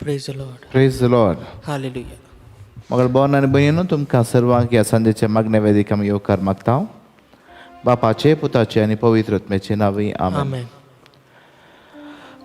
Praise the Lord. Praise the Lord. Hallelujah. मगळ भवन आनी भयणीनो, तुमकां सर्वांक ह्या सांजेच्या मागण्या वेदीक आमी येवकार मागता. बापाचे, पुताचे आनी पवित्र आत्म्याचे नांवी, आमेन. Amen.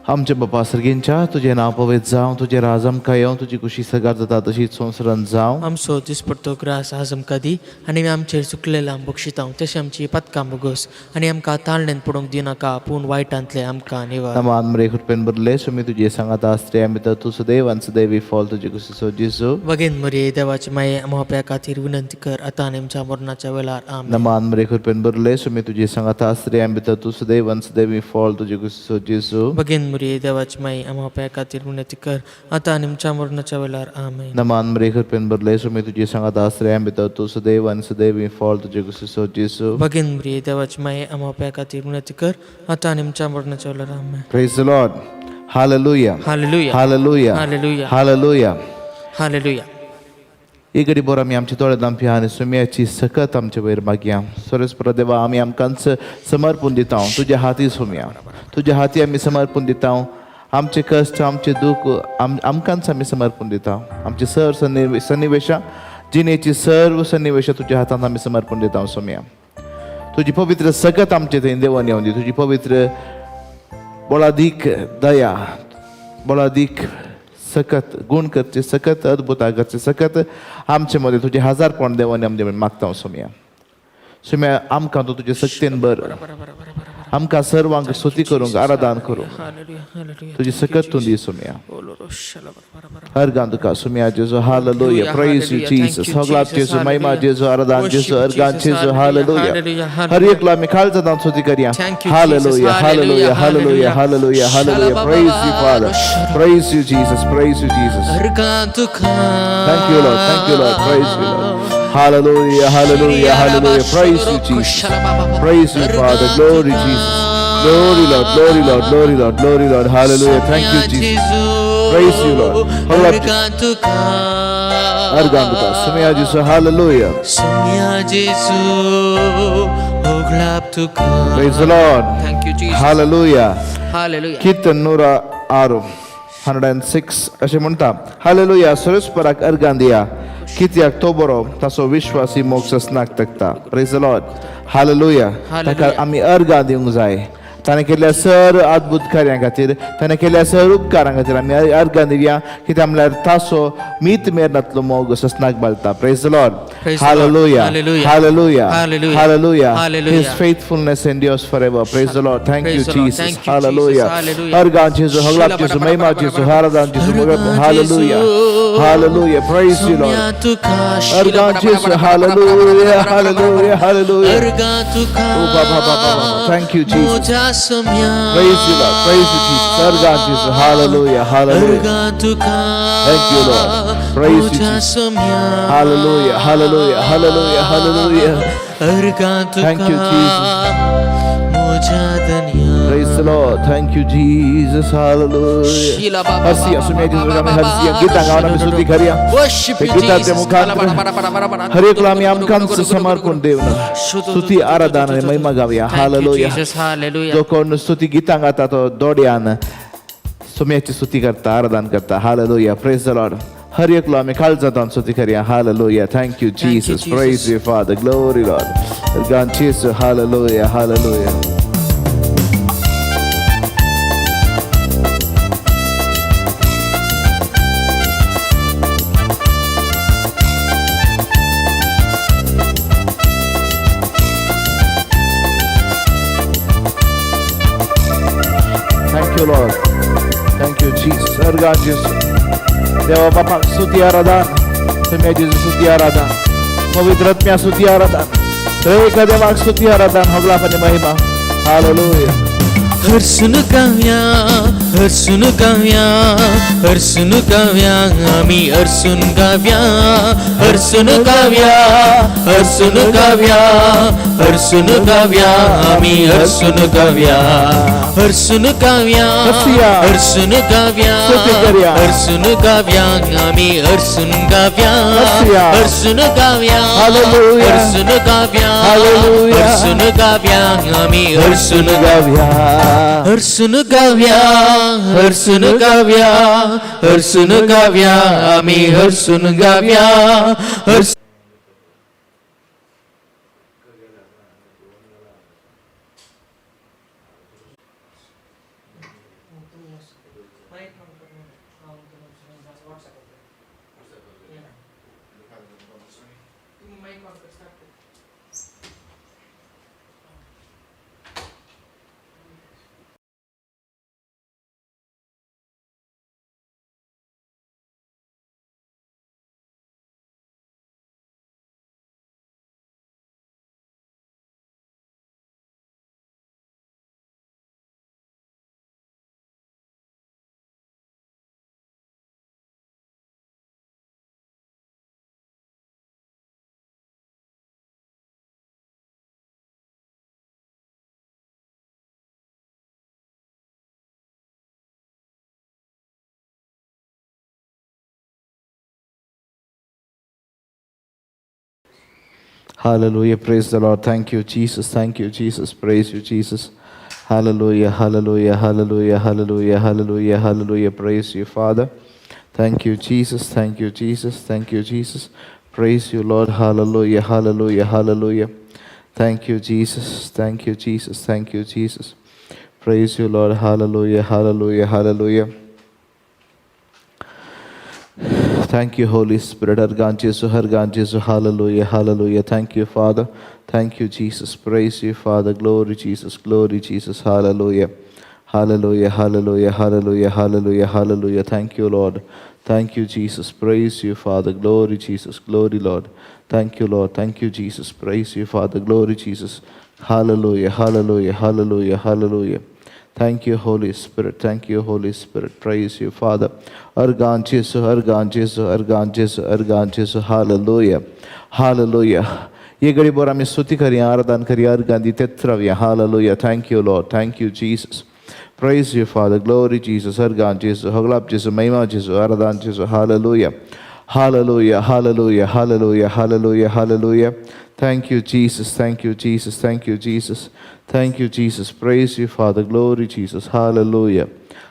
आमच्या बापा सर्गींच्या, तुजें नांव पवित्र जावं, तुजें राज आमकां येवं, तुजी कुशी सगार जाता तशीच संवसारांत जावं. आमचो दिसपडतो ग्रास आज आमकां दी आनी आमी आमचेर चुकलेला बक्षितां तशें आमची पातकां बोगस आनी आमकां ताळणेन पडूंक दिनाका, पूण वायटांतले आमकां निवार. नमान मरे, कृपेन भरले, सुमी तुजे सांगाता, स्त्रियां भितर तूं सदैव आनी सदैवी फॉल तुजे कुशीचो जेजू. वगेन मरिये, देवाची माये, आमच्या खातीर विनंती कर, आतां आनी आमच्या मरणाच्या वेळार. आमेन. नमान मरे, कृपेन भरले, सुमी तुजे सांगाता, स्त्रियां भितर तूं सदैव आनी सदैवी फॉल तुजे कुशीचो जेजू. वगेन मरिये, देवाची माये, आमच्या खातीर विनंती कर, आतां आनी आमच्या मरणाच्या वेळार. आमेन. नमान मरे, कृपेन भरले, सुमी तुजे सांगाता, स्त्रियां भितर तूं सदैव आनी सदैवी फॉल तुजे कुशीचो जेजू. वगेन मरिये, देवाची माये, आमच्या खातीर विनंती कर, आतां आनी आमच्या मरणाच्या वेळार. आमेन. Praise the Lord. Hallelujah. Hallelujah. Hallelujah. Hallelujah. Hallelujah. Hallelujah. एक घडी बोर आमी आमचे दोळे दामपया आनी सुम्याची सकत आमचे वयर मागया. सोरेस्पर देवा, आमी आमकांच समर्पून दिता तुज्या हाती. सुम्या, तुज्या हाती आमी समर्पून दिता. आमचे कश्ट, आमचे दूख आमकांच आमी समर्पून दिता. आमचे सर्व सन्निवेशां, जिणेची सर्व सन्निवेशां तुज्या हातांत आमी समर्पून दिता. सोम्या, तुजी पवित्र सकत आमचे थंय देवान येवन दी. तुजी पवित्र बळादीक दया, बळादीक सकत, गुण करचे सकत, अद्भुता करचे सकत आमचे मदें तुजें हजारपण देवान आमचे मागता. सोम्या, सोम्या, आमकां तूं तुजे सक्तेन भर. आमकां सर्वांक स्तुती करूंक, आराधन करूंक हालेलुया, हालेलुया. तुजी सकत तूं दी सोम्या. अर्गां तुका सुम्या जेजू. Hallelujah. Praise you Jesus. होगलाप जेजू, महिमा जेजू, आराधन जेजू, अर्गां जेजू. हालेलुया. हर एकलो आमी खालचा जावन स्तुती करया. Thank you, hallelujah. Jesus. Hallelujah, hallelujah, hallelujah, hallelujah. Praise you Father. Praise you Jesus. Praise you Jesus. अर्गां तुका. Thank you, Lord. Thank you, Lord. Praise you, Lord. Hallelujah, hallelujah, hallelujah. Praise you, Jesus. Praise you, Father. Glory, Jesus. Glory, Lord. Glory, Lord. Glory, Lord. Glory, Lord. Hallelujah. Thank you, Jesus. Praise you, Lord. अर्गां तुका. अर्गां तुका. सुम्या जेजू. Hallelujah. सुम्या जेजू, होगलाप तुका. Praise the Lord. Thank you, Jesus. Hallelujah. Hallelujah. कीर्तन 106, 106 अशें म्हणटा. Hallelujah. सुरेस्पराक अर्गां दिया, कित्याक तो बरो, ताचो विश्वासी मोग ससनाक तकता. Praise the Lord. Hallelujah. ताका आमी अर्गां दिवंक जाय. ताणें केल्ल्या सर अद्भुत कार्यां खातीर, ताणें केल्ल्या सर उपकारां खातीर आमी अर्गां दिवया, कित्याक म्हणल्यार ताचो मीत मेरनातलो मोग ससनाक बालता. Praise the Lord. Praise the Lord. Hallelujah. Hallelujah. Hallelujah. Hallelujah. Hallelujah. Hallelujah. His faithfulness endures forever. Praise the Lord. Thank you, Praise the Lord. Jesus. Thank you, Hallelujah. Jesus. Hallelujah. अर्गां जेजू, होगलाप जेजू, महिमा जेजू, आराधन जेजू. Hallelujah. Hallelujah. Praise you, Lord. सुम्या तुका. अर्गां जेजू. Hallelujah. Hallelujah. Hallelujah. अर्गां तुका. Oh, ba, ba, ba, ba, ba, ba. Thank you, Jesus. म्हज्या सुम्या. Praise you, Lord. Praise you, Jesus. अर्गां जेजू. Hallelujah. Hallelujah. अर्गां तुका. Thank you, Lord. Praise you, म्हज्या Jesus. सुम्या. Hallelujah. Hallelujah. Hallelujah. Hallelujah. अर्गां तुका. Thank you, Jesus. म्हज्या धन्या. Praise the Lord. Thank you, Jesus. Hallelujah. हरसिया सुम्या जेजू, आमी हरसिया गीतां गावन आमी स्तुती करया. Worship you, गीताच्या Jesus. मुखांत हर एकलो आमी आमकांच समर्पण देवन स्तुती, आराधन आनी महिमा गावया. Thank you, hallelujah. Jesus. Hallelujah. जो कोण स्तुती गीतां गाता तो दोड्यान सुम्याची स्तुती करता, आराधन करता. हालेलुया. Praise the Lord. हर एकलो आमी काळजांत स्तुती करया. Hallelujah. Thank you, Thank you, Jesus. Praise Jesus. You Father. Glory Lord. God Jesus. Hallelujah, hallelujah. Thank you, Lord. Thank you, Jesus. अर्गां जेजू. देवा बापाक स्तुती, आराधन. सुम्या जेजू स्तुती, आराधन. पवित्र आत्म्या स्तुती, आराधन. त्रिएक देवाक स्तुती, आराधन, होगलाप आनी महिमा. हालेलुया. हरसून गावया, हरसून गावया, हरसून गावया, आमी हरसून गावया. हरसून गावया, हरसून गावया, हरसून गावया, आमी हरसून गावया. हरसून गावया. हरसुया. हरसून गावया. स्तुती करया. हरसून गावया, आमी हरसून गावया. हरसुया. हरसून गावया. हालेलुया. हरसून गावया. हालेलुया. हरसून गावया, आमी हरसून गावया. हरसून गावया हरसून गावया हरसून गावया आमी हरसून गावया हरसून. Hallelujah. Praise the Lord. Thank you, Jesus. Thank you, Jesus. Praise you, Jesus. Hallelujah. Hallelujah. Hallelujah. Hallelujah. Hallelujah. Hallelujah. Praise you, Father. Thank you, Jesus. Thank you, Jesus. Thank you, Jesus. Praise you, Lord. Hallelujah. Hallelujah. Hallelujah. Thank you, Jesus. Thank you, Jesus. Thank you, Jesus. Praise you, Lord. Hallelujah. Hallelujah. Hallelujah. Thank you, Holy Spirit. Argan Jesu, hallelujah, hallelujah. Thank you, Father. Thank you, Jesus. Praise you, Father. Glory, Jesus. Glory, Jesus. Hallelujah. Hallelujah, hallelujah, hallelujah, hallelujah, hallelujah. Thank you, Lord. Thank you, Jesus. Praise you, Father. Glory, Jesus. Glory, Lord. Thank you, Lord. Thank you, Jesus. Praise you, Father. Glory, Jesus. Hallelujah, hallelujah, hallelujah, hallelujah. Thank you, Holy Spirit. Thank you, Holy Spirit. Praise you, Father. Argan Jesu, Argan Jesu, Argan Jesu, Argan Jesu. Hallelujah. Hallelujah. ये घड़ी बोर आमी स्तुती करया, आराधन करया, organ दितेच रावया. Hallelujah. Thank you, Lord. Thank you, Jesus. Praise you, Father. Glory, Jesus. Argan Jesu, Hoglap Jesu, Mahima Jesu, Aradhan Jesu. Hallelujah. Hallelujah. Hallelujah. Hallelujah. Hallelujah. Hallelujah. Thank you, Jesus. Thank you, Jesus. Thank you, Jesus. Thank you, Jesus. Praise you, Father. Glory, Jesus. Hallelujah.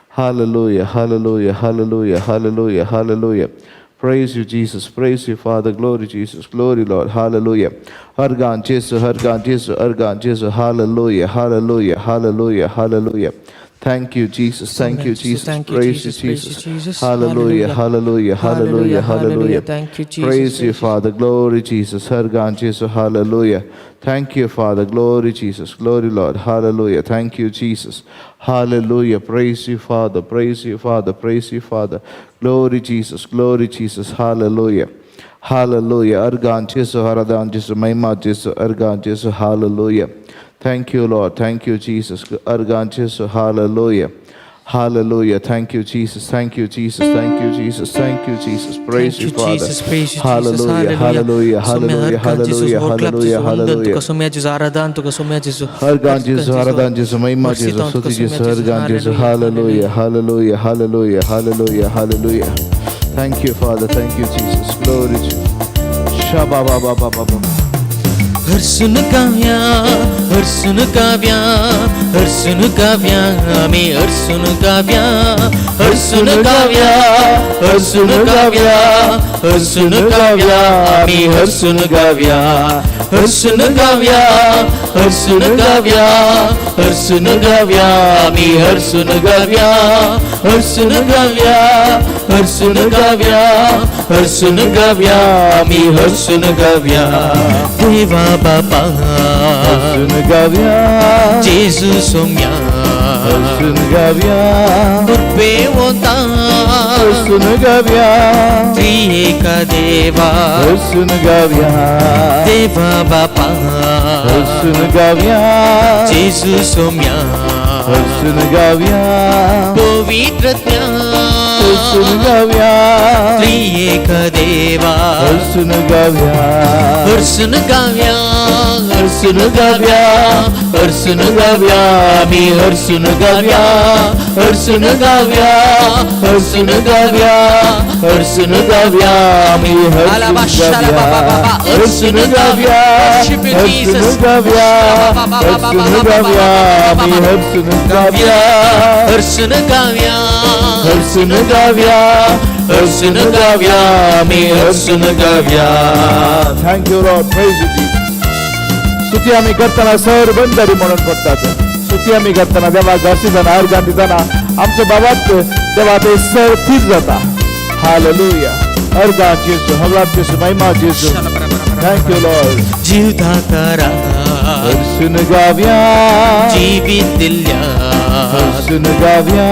Hallelujah. Hallelujah. Hallelujah. Hallelujah. Hallelujah. Praise you, Jesus. Praise you, Father. Glory, Jesus. Glory, Lord. Hallelujah. Argan Jesu, Argan Jesu, Argan Jesu. Hallelujah. Hallelujah. Hallelujah. Hallelujah. Thank you, Jesus. Thank you, Jesus. Thank you, Praise you, Jesus. Praise you, Jesus. Jesus. Hallelujah. Hallelujah. Hallelujah. Hallelujah. Thank you, Jesus. Praise you, Father. Glory, Jesus. Hargan Jesus. Hallelujah. Thank you, Father. Glory, Jesus. Glory, Lord. Hallelujah. Thank you, Jesus. Hallelujah. Praise you, Father. Praise you, Father. Praise you, Father. Glory, Jesus. Glory, Jesus. Hallelujah. Hallelujah. Argan Jesu, Haradan Jesu, Mahima Jesu, Argan Jesu. Hallelujah. Thank you, Lord. Thank you, Jesus. Argan Jesu. Hallelujah. Hallelujah. Thank you, Jesus. Thank you, Jesus. Thank you, Jesus. Thank you, Jesus. Praise Thank you, you, Father. Jesus. Praise you, Jesus. Hallelujah. Hallelujah. Hallelujah. Hallelujah. Hallelujah. Hallelujah. Hallelujah. तुका सोम्या जेजू आराधन तुका सोम्या जेजू Hargan Jesu, Haradan Jesu, Mahima Jesu, Stuti Jesu, Hargan Jesu. Hallelujah. Hallelujah. Hallelujah. Hallelujah. Hallelujah. Thank you, Father. Thank you, Jesus. Glory to you. Shabba ba ba ba ba ba. हरसून गावया हरसून गावया हरसून गावया आमी हरसून गावया हरसून गावया हरसून गावया हरसून गावया आमी हरसून गावया हरसून गावया हरसून गावया हरसून गावया आमी हरसून गावया हरसून गावया हरसून गावया हरसून गावया आमी हरसून गावया देवा बापा हरसून गावया जेजू सोम्या हरसून गावया कृपे वता हरसून गावया त्रिएका देवा हरसून गावया देवा बापा हरसून गावया जेजू सोम्या हरसून गावया पवित्र ज्ञान हर्सून गावया, त्रिएक देवा हर्सून गावया, हर्सून गावया, हर्सून गावया, हर्सून गावया, आमी हर्सून गावया, हर्सून गावया, हर्सून गावया, हर्सून गावया, आमी हर्सून गावया, हर्सून गावया, हर्सून गावया, हर्सून गावया, आमी हर्सून गावया, हर्सून गावया, हर्सून गावया, हर्सून गावया, आमी हर्सून गावया. Thank you Lord, praise you Jesus. स्तुती आमी करतना सर बंदरी म्हणून पडटात. स्तुती आमी करतना देवाक घासी जाना, अर्गां दितना आमचो बाबात देवा ते सर थीर जाता. हालेलुया. अर्गां जेजू, हवलात जेजू, महिमा जेजू. Thank you Lord. जीवदातारा हर्सून गावया, जिवीत दिल्ल्या हर्सून गावया,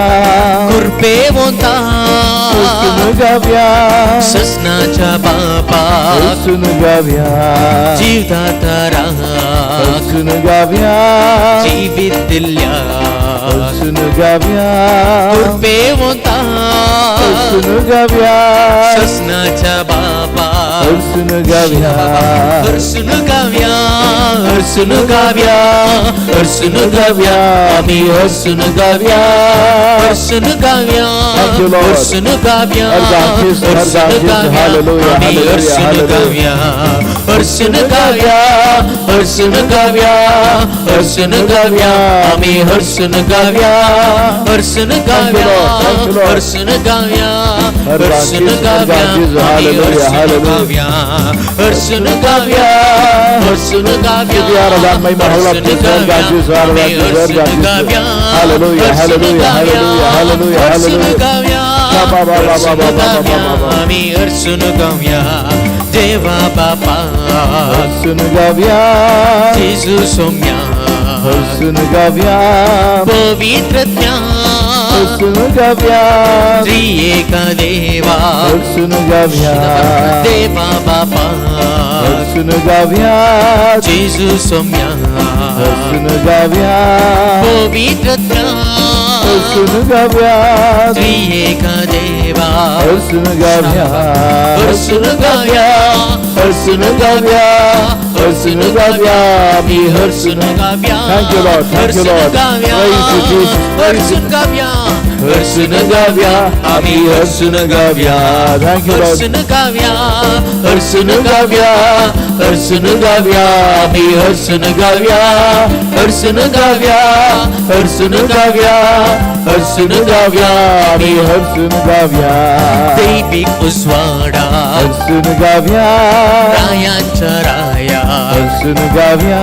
कृपेवंता हर्सून गावया, ससनाच्या बापा हर्सून गावया, जीवदातारा हर्सून गावया, जिवीत दिल्ल्या हर्सून गावया, कृपेवंता हर्सून गावया, ससनाच्या बापा हर्सून गावया, हर्सून गावया, हर्सून गावया, हर्सून गावया, आमी हर्सून गावया, हर्सून गावया, Thank you, Lord. हर्सून गावया, अर्गां जेजू, हर्सून अर्गां जेजू. गावया, Hallelujah, आमी hallelujah, हर्सून hallelujah. गावया, हर्सून गावया, हर्सून गावया, हर्सून गावया, आमी हर्सून गावया, हर्सून गावया, Lord. Thank you, Lord. हर्सून गावया, अर्गां हर्सून जेजू, गावया, अर्गां जेजू. आमी Hallelujah, हर्सून hallelujah. गावया, हर्सून गावया, हर्सून गावया, स्तुती आराधना महिमा हवलात हर्सून जेजू, अर्गां गावया, जेजू, आराधना आमी जेजू, हर्सून अर्गां जेजू. गावया, Hallelujah, हर्सून hallelujah, गावया, hallelujah, hallelujah, हर्सून hallelujah. गावया, बा, बा, बा, बा, हर्सून बा, बा, बा, बा, गावया, बा, बा. आमी हर्सून गावया, देवा बापा हर्सून गावया, जेजू सोम्या हर्सून गावया, पवित्र ज्ञान हर्सून गावया, त्रिएक देवा हर्सून गावया, देवा बापा हर्सून गावया, जेजू सोम्या हर्सून गावया, पवित्र ज्ञान हर्सून गावया, त्रिएक देवा हर्सून गावया, हर्सून गावया, हर्सून गावया, हर्सून गावया, आमी हर्सून गावया. Thank you, Lord. Thank you, हर्सून Lord. गावया, Praise you, Jesus. Praise you. हर्सून गावया, हर्सून गावया, आमी हर्सून गावया. Thank you, Lord. हर्सून गावया, हर्सून गावया, हर्सून गावया, आमी हर्सून गावया, हर्सून गावया, हर्सून गावया, हर्सून गावया, आमी हर्सून गावया, दैविक उजवाडा हर्सून गावया, रायांच्या राया हर्सून गावया,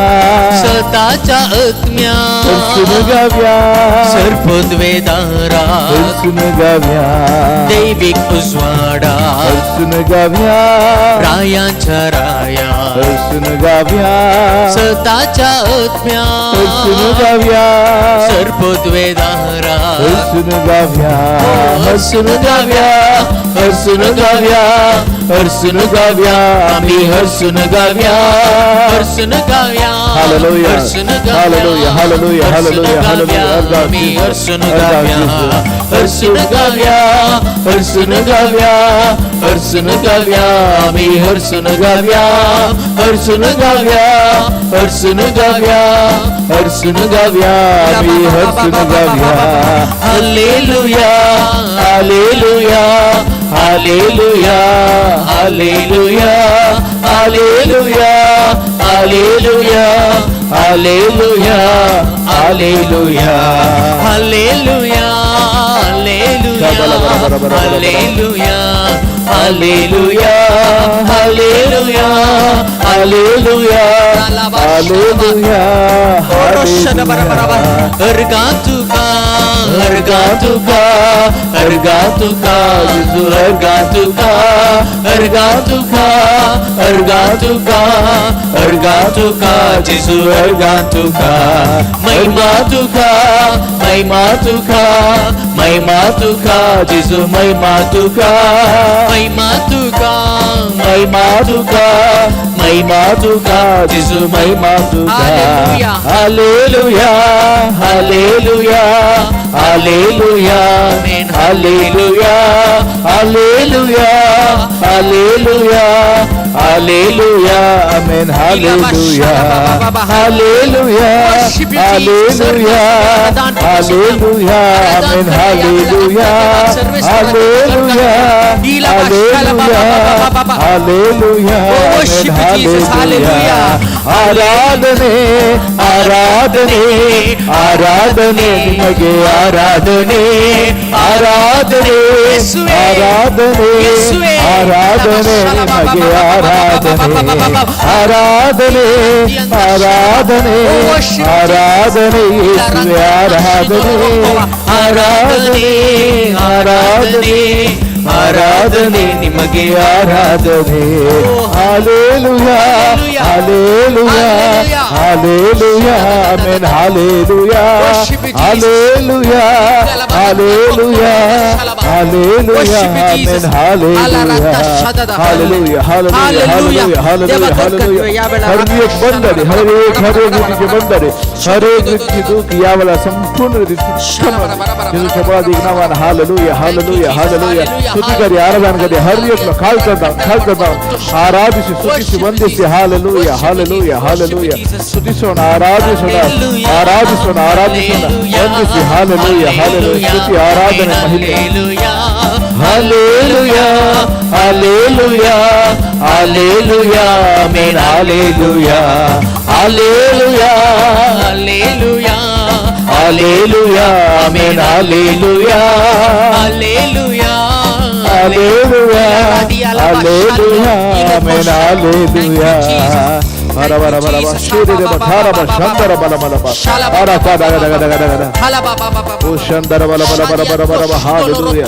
सताच्या आत्म्या हर्सून गावया, सर्पद्वेदारा हर्सून गावया, दैविक उजवाडा हर्सून गावया, रायांच्या राया हर्सून गावया, सताच्या आत्म्या हर्सून गावया, सर्पद्वेदारा हर्सून गावया, हर्सून गावया, हर्सून गावया, हर्सून गावया, आम्ही हर्सून गावया, हर्सून गावया, Hallelujah. हर्सून गावया, Hallelujah, hallelujah, हर्सून hallelujah, गावया, hallelujah. आम्ही हर्सून अर्गां गावया, जेजू. हर्सून गावया, हर्सून गावया, हर्सून गावया, आम्ही हर्सून गावया, हर्सून गावया, हर्सून गावया, हर्सून गावया, आम्ही हर्सून गावया. Hallelujah, hallelujah, hallelujah, hallelujah, hallelujah, hallelujah, hallelujah, hallelujah, hallelujah, hallelujah, hallelujah, hallelujah, hallelujah, hallelujah, hallelujah. अर्गां तुका, अर्गां तुका, अर्गां तुका, जेजू अर्गां तुका, अर्गां तुका, अर्गां तुका, अर्गां तुका, जेजू अर्गां तुका, महिमा तुका, महिमा तुका, महिमा तुका, जेजू महिमा तुका, महिमा तुका, महिमा तुका, महिमा तुका, जेजू महिमा तुका. Hallelujah, hallelujah, hallelujah, hallelujah, Hallelujah, hallelujah, hallelujah, amen, hallelujah, hallelujah, hallelujah, hallelujah, amen, hallelujah, hallelujah, hallelujah, hallelujah, amen, hallelujah. ಆರಾಧನೆ, ಆರಾಧನೆ, ಆರಾಧನೆ, ನಿಮಗೆ ಆರಾಧನೆ, ಆರಾಧನೆ, ಆರಾಧನೆ, ಆರಾಧನೆ, ನಿಮಗೆ ಆರಾಧನೆ, ಆರಾಧನೆ, ಆರಾಧನೆ, ಆರಾಧನೆ, ಯೇಸುವೆ ಆರಾಧನೆ, ಆರಾಧನೆ, ಆರಾಧನೆ, ಆರಾಧನೆ, ನಿಮಗೆ ಆರಾಧನೆ. Hallelujah, hallelujah, hallelujah, amen, hallelujah, hallelujah, hallelujah, hallelujah, amen, hallelujah, hallelujah, hallelujah, hallelujah, hallelujah. हर एक बंदरे, हर एक, हर एक रीतीचे बंदरे, हर एक रीतीची दुःख यावेळा संपूर्ण रीती जेजूच्या बळादीक नावान. Hallelujah, hallelujah, hallelujah. स्तुती करी, आराधना करी. हर एक खालचा दाम, खालचा दाम. आराधिಸಿ, ಸ್ತುತಿಸಿ, ವಂದಿಸಿ. Hallelujah, hallelujah, hallelujah. ಸ್ತುತಿಸೋಣ, ಆರಾಧಿಸೋಣ, ಆರಾಧಿಸೋಣ, ಆರಾಧಿಸೋಣ, ವಂದಿಸಿ. Hallelujah, hallelujah. ಸ್ತುತಿ, ಆರಾಧನೆ, ಮಹಿಮೆ. Hallelujah, hallelujah, hallelujah, amen, hallelujah, hallelujah, hallelujah. Hallelujah, amen, hallelujah. Hallelujah. Hallelujah, hallelujah, amen, hallelujah. ಹರ ಬರ ಬರ ಬ ಶೀರಿ ಬ ಥಾರ ಬ ಶಂದರ ಬಲ ಬಲ ಬ ಹರ ಕ ದಗ ದಗ ದಗ ದಗ ದಗ. ಓ ಶಂದರ ಬಲ ಬಲ ಬಲ ಬಲ ಬಲ ಬ. Hallelujah,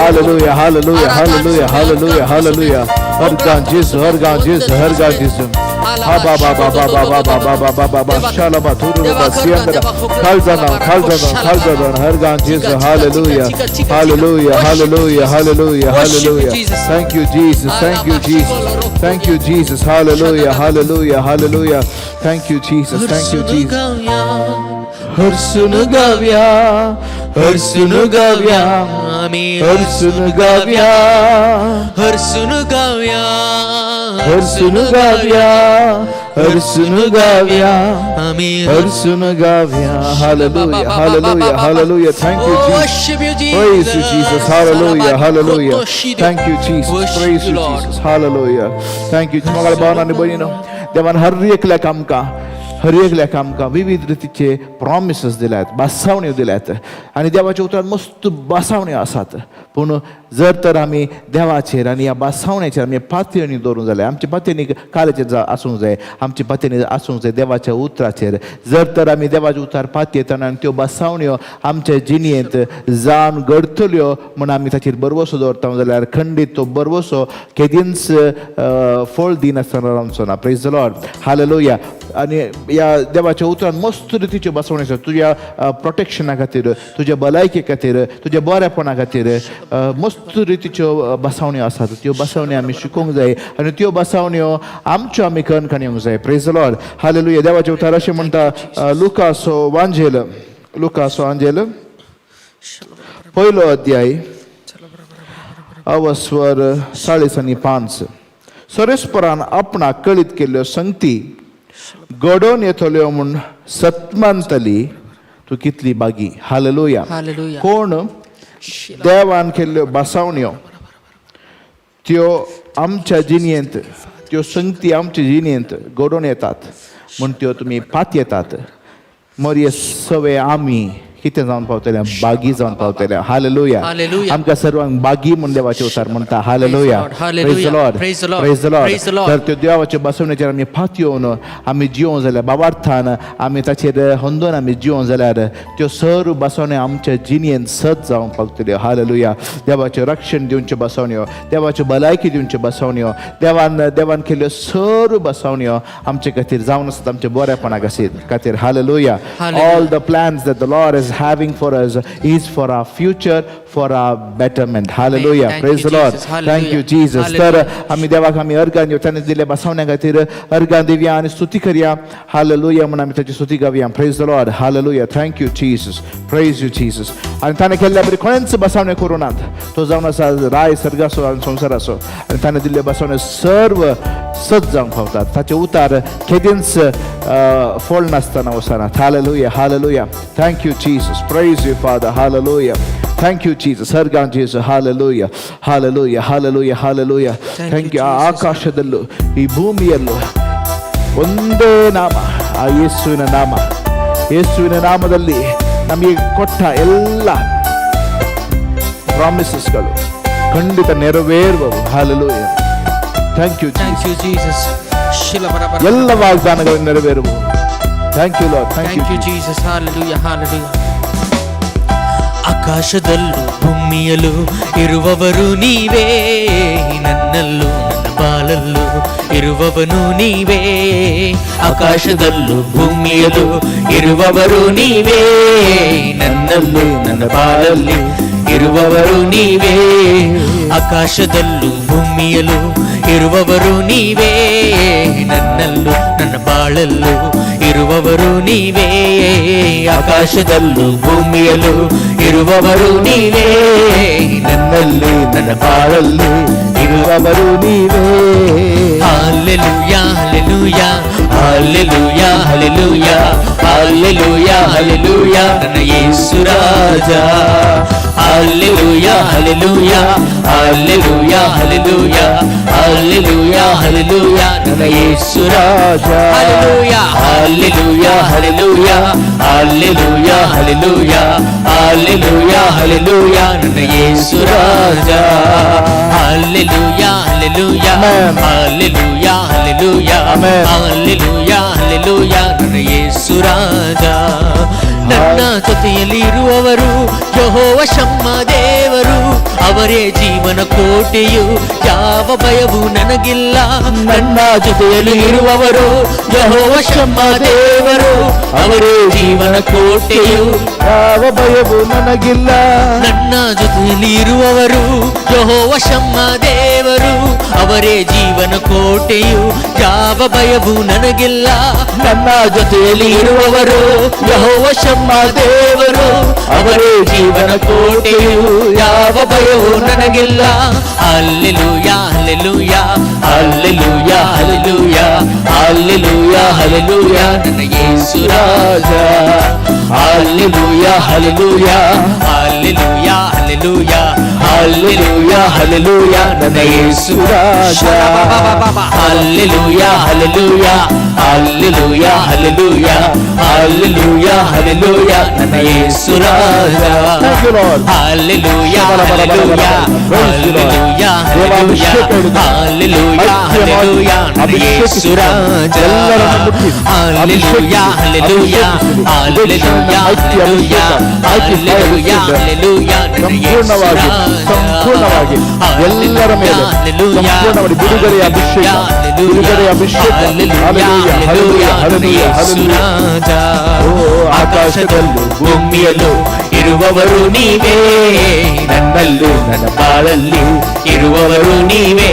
hallelujah, hallelujah, hallelujah, hallelujah, hallelujah. ಹರ್ ಗಾನ್ ಜೀಸು, ಹರ್ ಗಾನ್ ಜೀಸು, ಹರ್ ಗಾನ್ ಜೀಸು. ಹಾ ಬಾ ಬಾ ಬಾ ಬಾ ಬಾ ಬಾ ಬಾ ಬಾ ಬಾ ಬಾ ಬಾ ಶಾಲ ಬಾ ಥೂರು ಬಾ ಸಿಯಂದರ ಖಾಲ್ಜಾನ, ಖಾಲ್ಜಾನ, ಖಾಲ್ಜಾನ. ಹರ್ gone ಜೀಸು. Hallelujah, hallelujah, hallelujah, hallelujah, hallelujah. Thank you Jesus, thank you Jesus, thank you Jesus. Hallelujah, hallelujah, hallelujah. Thank you Jesus, thank you Jesus. हरसून गाव्या, हरसून गाव्या, आम्ही हरसून गाव्या, हरसून गाव्या, हरसून गाव्या, हरसून गाव्या, आम्ही हरसून गाव्या. Hallelujah, hallelujah, hallelujah. Thank you Jesus. Worship you, Jesus. Praise you, Jesus. Hallelujah. Hallelujah. Thank you, Jesus. Worship Praise you, you, Lord. Jesus. Hallelujah. Thank you. मगाळ भावन आनी भयणीनो, देवान हर एकल्याक आमकां, हर एकल्याक आमकां विविध रितीचे प्रॉमिसीस दिल्यात, बासावण्यो दिल्यात आनी देवाच्या उतरान मस्त बासावण्यो आसात. पूण जर तर आमी देवाचेर आनी ह्या बासावण्याचेर आमी पातयणी दवरूंक जाल्यार, आमची पातयणी कालेचेर आसूंक जाय, आमची पातयणी आसूंक जाय देवाच्या उतराचेर. जर तर आमी देवाच्या उतरार पातयेतना आनी त्यो बासावण्यो आमच्या जिणेंत जावन घडतल्यो म्हूण आमी ताचेर भरवसो दवरता जाल्यार, खंडीत तो भरवसो केदींच फळ दिनासतना रावचो ना. प्रेज the Lord, hallelujah. आनी ह्या देवाच्या उतरान मस्त रितीच्यो बसवण्यो आसात तुज्या प्रोटेक्शना खातीर, तुज्या भलायके खातीर, तुज्या बरेपणा खातीर मस्त रितीच्यो बसवण्यो आसात. त्यो बसवण्यो आमी शिकोवंक जाय आनी त्यो बसवण्यो आमच्यो आमी कणकण येवंक जाय. प्रेज the Lord, hallelujah. देवाच्या उतार अशें म्हणटा, लुकासो वांजेल, लुकासो वांजेल पयलो अध्याय, अवस्वर 45. सरेस्परान आपणाक कळीत केल्ल्यो संगती घडोवन येतल्यो म्हूण सतमानतली तूं कितली बागी. हालेलुया. हालेलुया. कोण देवान केल्ल्यो बसावण्यो त्यो आमच्या जिणेंत, त्यो संगती आमच्या जिणेंत घडोवन येतात म्हूण त्यो तुमी पातयेतात. मरये सवे आमी कितें जावन पावतले? बागी जावन पावतले. हालेलुया. हालेलुया. आमकां सर्वांक बागी म्हूण देवाचे उतार म्हणटा. Hallelujah. Praise the Lord. Praise the Lord. Praise the Lord. Praise the Lord. Praise the Lord. तर त्यो देवाच्या बसवण्याचेर आमी पातयेवन आमी जिवों जाल्यार, बाबार्थान आमी ताचेर होंदोन आमी जिवों जाल्यार, त्यो सर्व बसवण्यो आमच्या जिणेंत सत जावंक पावतल्यो. हालेलुया. देवाचें रक्षण दिवच्यो बसवण्यो, देवाच्यो भलायकी दिवच्यो बसवण्यो, देवान केल्ल्यो सर्व बसवण्यो आमचे खातीर जावन आसात आमच्या बरेपणा खातीर. Hallelujah. Hallelujah. All the plans that the Lord is having for us is for our future, for our betterment. Hallelujah. Thank Praise you, the Lord. Jesus. Thank you, Hallelujah. Jesus. तर Hallelujah. आमी देवाक आमी organ दिवया, ताणें दिल्ल्या बसवण्या खातीर organ दिवया आनी स्तुती करया. हालेलुया म्हूण आमी ताची स्तुती गावया. Praise the Lord. Hallelujah. Thank you, Jesus. Praise you, Jesus. आनी ताणें केल्ल्या बरी कोणेंच बसावणें करूं नात. तो जावन आसा राय सर्गाचो आनी संवसाराचो आनी ताणें दिल्ले बसवणे सर्व सत जावंक पावतात. ताचे उतार केदींच फोल नासतना वचनात. Hallelujah, hallelujah. Thank you Jesus, praise you Father. Hallelujah, thank you Jesus. ಸರ್ಗಾನ್ Jesus. Hallelujah, hallelujah, hallelujah, hallelujah. Thank you. ಆಕಾಶದಲ್ಲೂ ಈ ಭೂಮಿಯಲ್ಲೂ ಒಂದೇ ನಾಮ, ಆ ಯೇಸುವಿನ ನಾಮ. ಯೇಸುವಿನ ನಾಮದಲ್ಲಿ ನಮಗೆ ಕೊಟ್ಟ ಎಲ್ಲ ಪ್ರಾಮಿಸಸ್ಗಳು ಖಂಡಿತ ನೆರವೇರುವವು. Hallelujah, thank you. Thank you Jesus. ಶಿಲ ಬರ ಬರ. ಎಲ್ಲ ವಾಗ್ದಾನಗಳು ನೆರವೇರುವವು. Thank you Lord, thank thank you. You Jesus. Hallelujah, hallelujah. ಆಕಾಶದಲ್ಲೂ ಭೂಮಿಯಲ್ಲೂ ಇರುವವರು ನೀವೇ, ನನ್ನಲ್ಲೂ ನನ್ನ ಬಾಳಲ್ಲೂ ಇರುವವನು ನೀವೇ. ಆಕಾಶದಲ್ಲೂ ಭೂಮಿಯಲ್ಲೂ ಇರುವವರು ನೀವೇ, ನನ್ನಲ್ಲೂ ನನ್ನ ಬಾಳಲ್ಲಿ ಇರುವವರು ನೀವೇ. ಆಕಾಶದಲ್ಲೂ ಭೂಮಿಯಲ್ಲೂ ಇರುವವರು ನೀವೇ, ನನ್ನಲ್ಲೂ ನನ್ನ ಬಾಳಲ್ಲೂ ಇರುವವರು ನೀವೇ. ಆಕಾಶದಲ್ಲೂ ಭೂಮಿಯಲ್ಲೂ ಇರುವವರು ನೀವೇ, ನನ್ನಲ್ಲಿ ನನ್ನ ಬಾಳಲ್ಲಿ ಇರುವವರು ನೀವೇ. Hallelujah, hallelujah, hallelujah, hallelujah, hallelujah, hallelujah, ನನ್ನ ಯೇಸು ರಾಜ. Hallelujah, hallelujah, hallelujah, hallelujah, hallelujah, hallelujah, ನನ್ನ ಯೇಸು ರಾಜ. Hallelujah, hallelujah, hallelujah, hallelujah, hallelujah, hallelujah, hallelujah, ನನ್ನ ಯೇಸು ರಾಜ. Hallelujah, hallelujah. Amen. Hallelujah, hallelujah. Amen. Hallelujah, hallelujah, ನನ್ನ ಯೇಸು ರಾಜ. ನನ್ನ ಜೊತೆಯಲ್ಲಿ ಇರುವವರು ಯೆಹೋವ ಶಮ್ಮ ದೇವರು, ಅವರೇ ಜೀವನ ಕೋಟೆಯು, ಯಾವ ಭಯವೂ ನನಗಿಲ್ಲ. ನನ್ನ ಜೊತೆಯಲ್ಲಿ ಇರುವವರು ಯೆಹೋವ ಶಮ್ಮ ದೇವರು, ಅವರೇ ಜೀವನ ಕೋಟೆಯು, ಯಾವ ಭಯವು ನನಗಿಲ್ಲ. ನನ್ನ ಜೊತೆಯಲ್ಲಿ ಇರುವವರು ಯೆಹೋವ ಶಮ್ಮ ದೇವರು, ಅವರೇ ಜೀವನ ಕೋಟೆಯು, ಯಾವ ಭಯವೂ ನನಗಿಲ್ಲ. ನನ್ನ ಜೊತೆಯಲ್ಲಿ ಇರುವವರು ಯೆಹೋವ ಶಮ್ಮ ದೇವರು, ಅವರೇ ಜೀವನ ಕೋಟೆಯು, ಯಾವ ಭಯವೂ ನನಗಿಲ್ಲ. Hallelujah, hallelujah, hallelujah, hallelujah, hallelujah, hallelujah, ನನ್ನ ಯೇಸು ರಾಜ. Hallelujah, hallelujah, hallelujah, hallelujah, hallelujah, hallelujah, ನನ್ನ ಯೇಸು ರಾಜ. Hallelujah, hallelujah, hallelujah, hallelujah, hallelujah, hallelujah, ನನ್ನ ಯೇಸು ರಾಜ. Thank you, Lord. Hallelujah, hallelujah, hallelujah, ದೇವಾಭಿಷೇಕ ಹಿಡಿದು. ಹಾಲೆಲೂಯ, ಹಾಲೆಲೂಯ, ನನ್ನ ಯೇಸು ರಾಜ. ಎಲ್ಲರನ್ನು ಮುಟ್ಟಿ. Hallelujah, hallelujah, hallelujah, hallelujah, hallelujah, hallelujah, ನನ್ನ ಯೇಸು ಸಂಪೂರ್ಣವಾಗಿ, ರಾಜ. ಸಂಪೂರ್ಣವಾಗಿ ಎಲ್ಲರ ಮೇಲೆ ಸಂಪೂರ್ಣವಾಗಿ ಬಿಡುಗಡೆಯ ಅಭಿಷೇಕ, ಬಿಡುಗಡೆಯ ಅಭಿಷೇಕ. Hallelujah, hallelujah, hallelujah, hallelujah. ಓ, ಆಕಾಶದಲ್ಲೂ ಭೂಮಿಯಲ್ಲೂ ಇರುವವರು ನೀವೇ, ನನ್ನಲ್ಲೂ ನನ್ನ ಬಾಳಲ್ಲಿ ಇರುವವರು ನೀವೇ.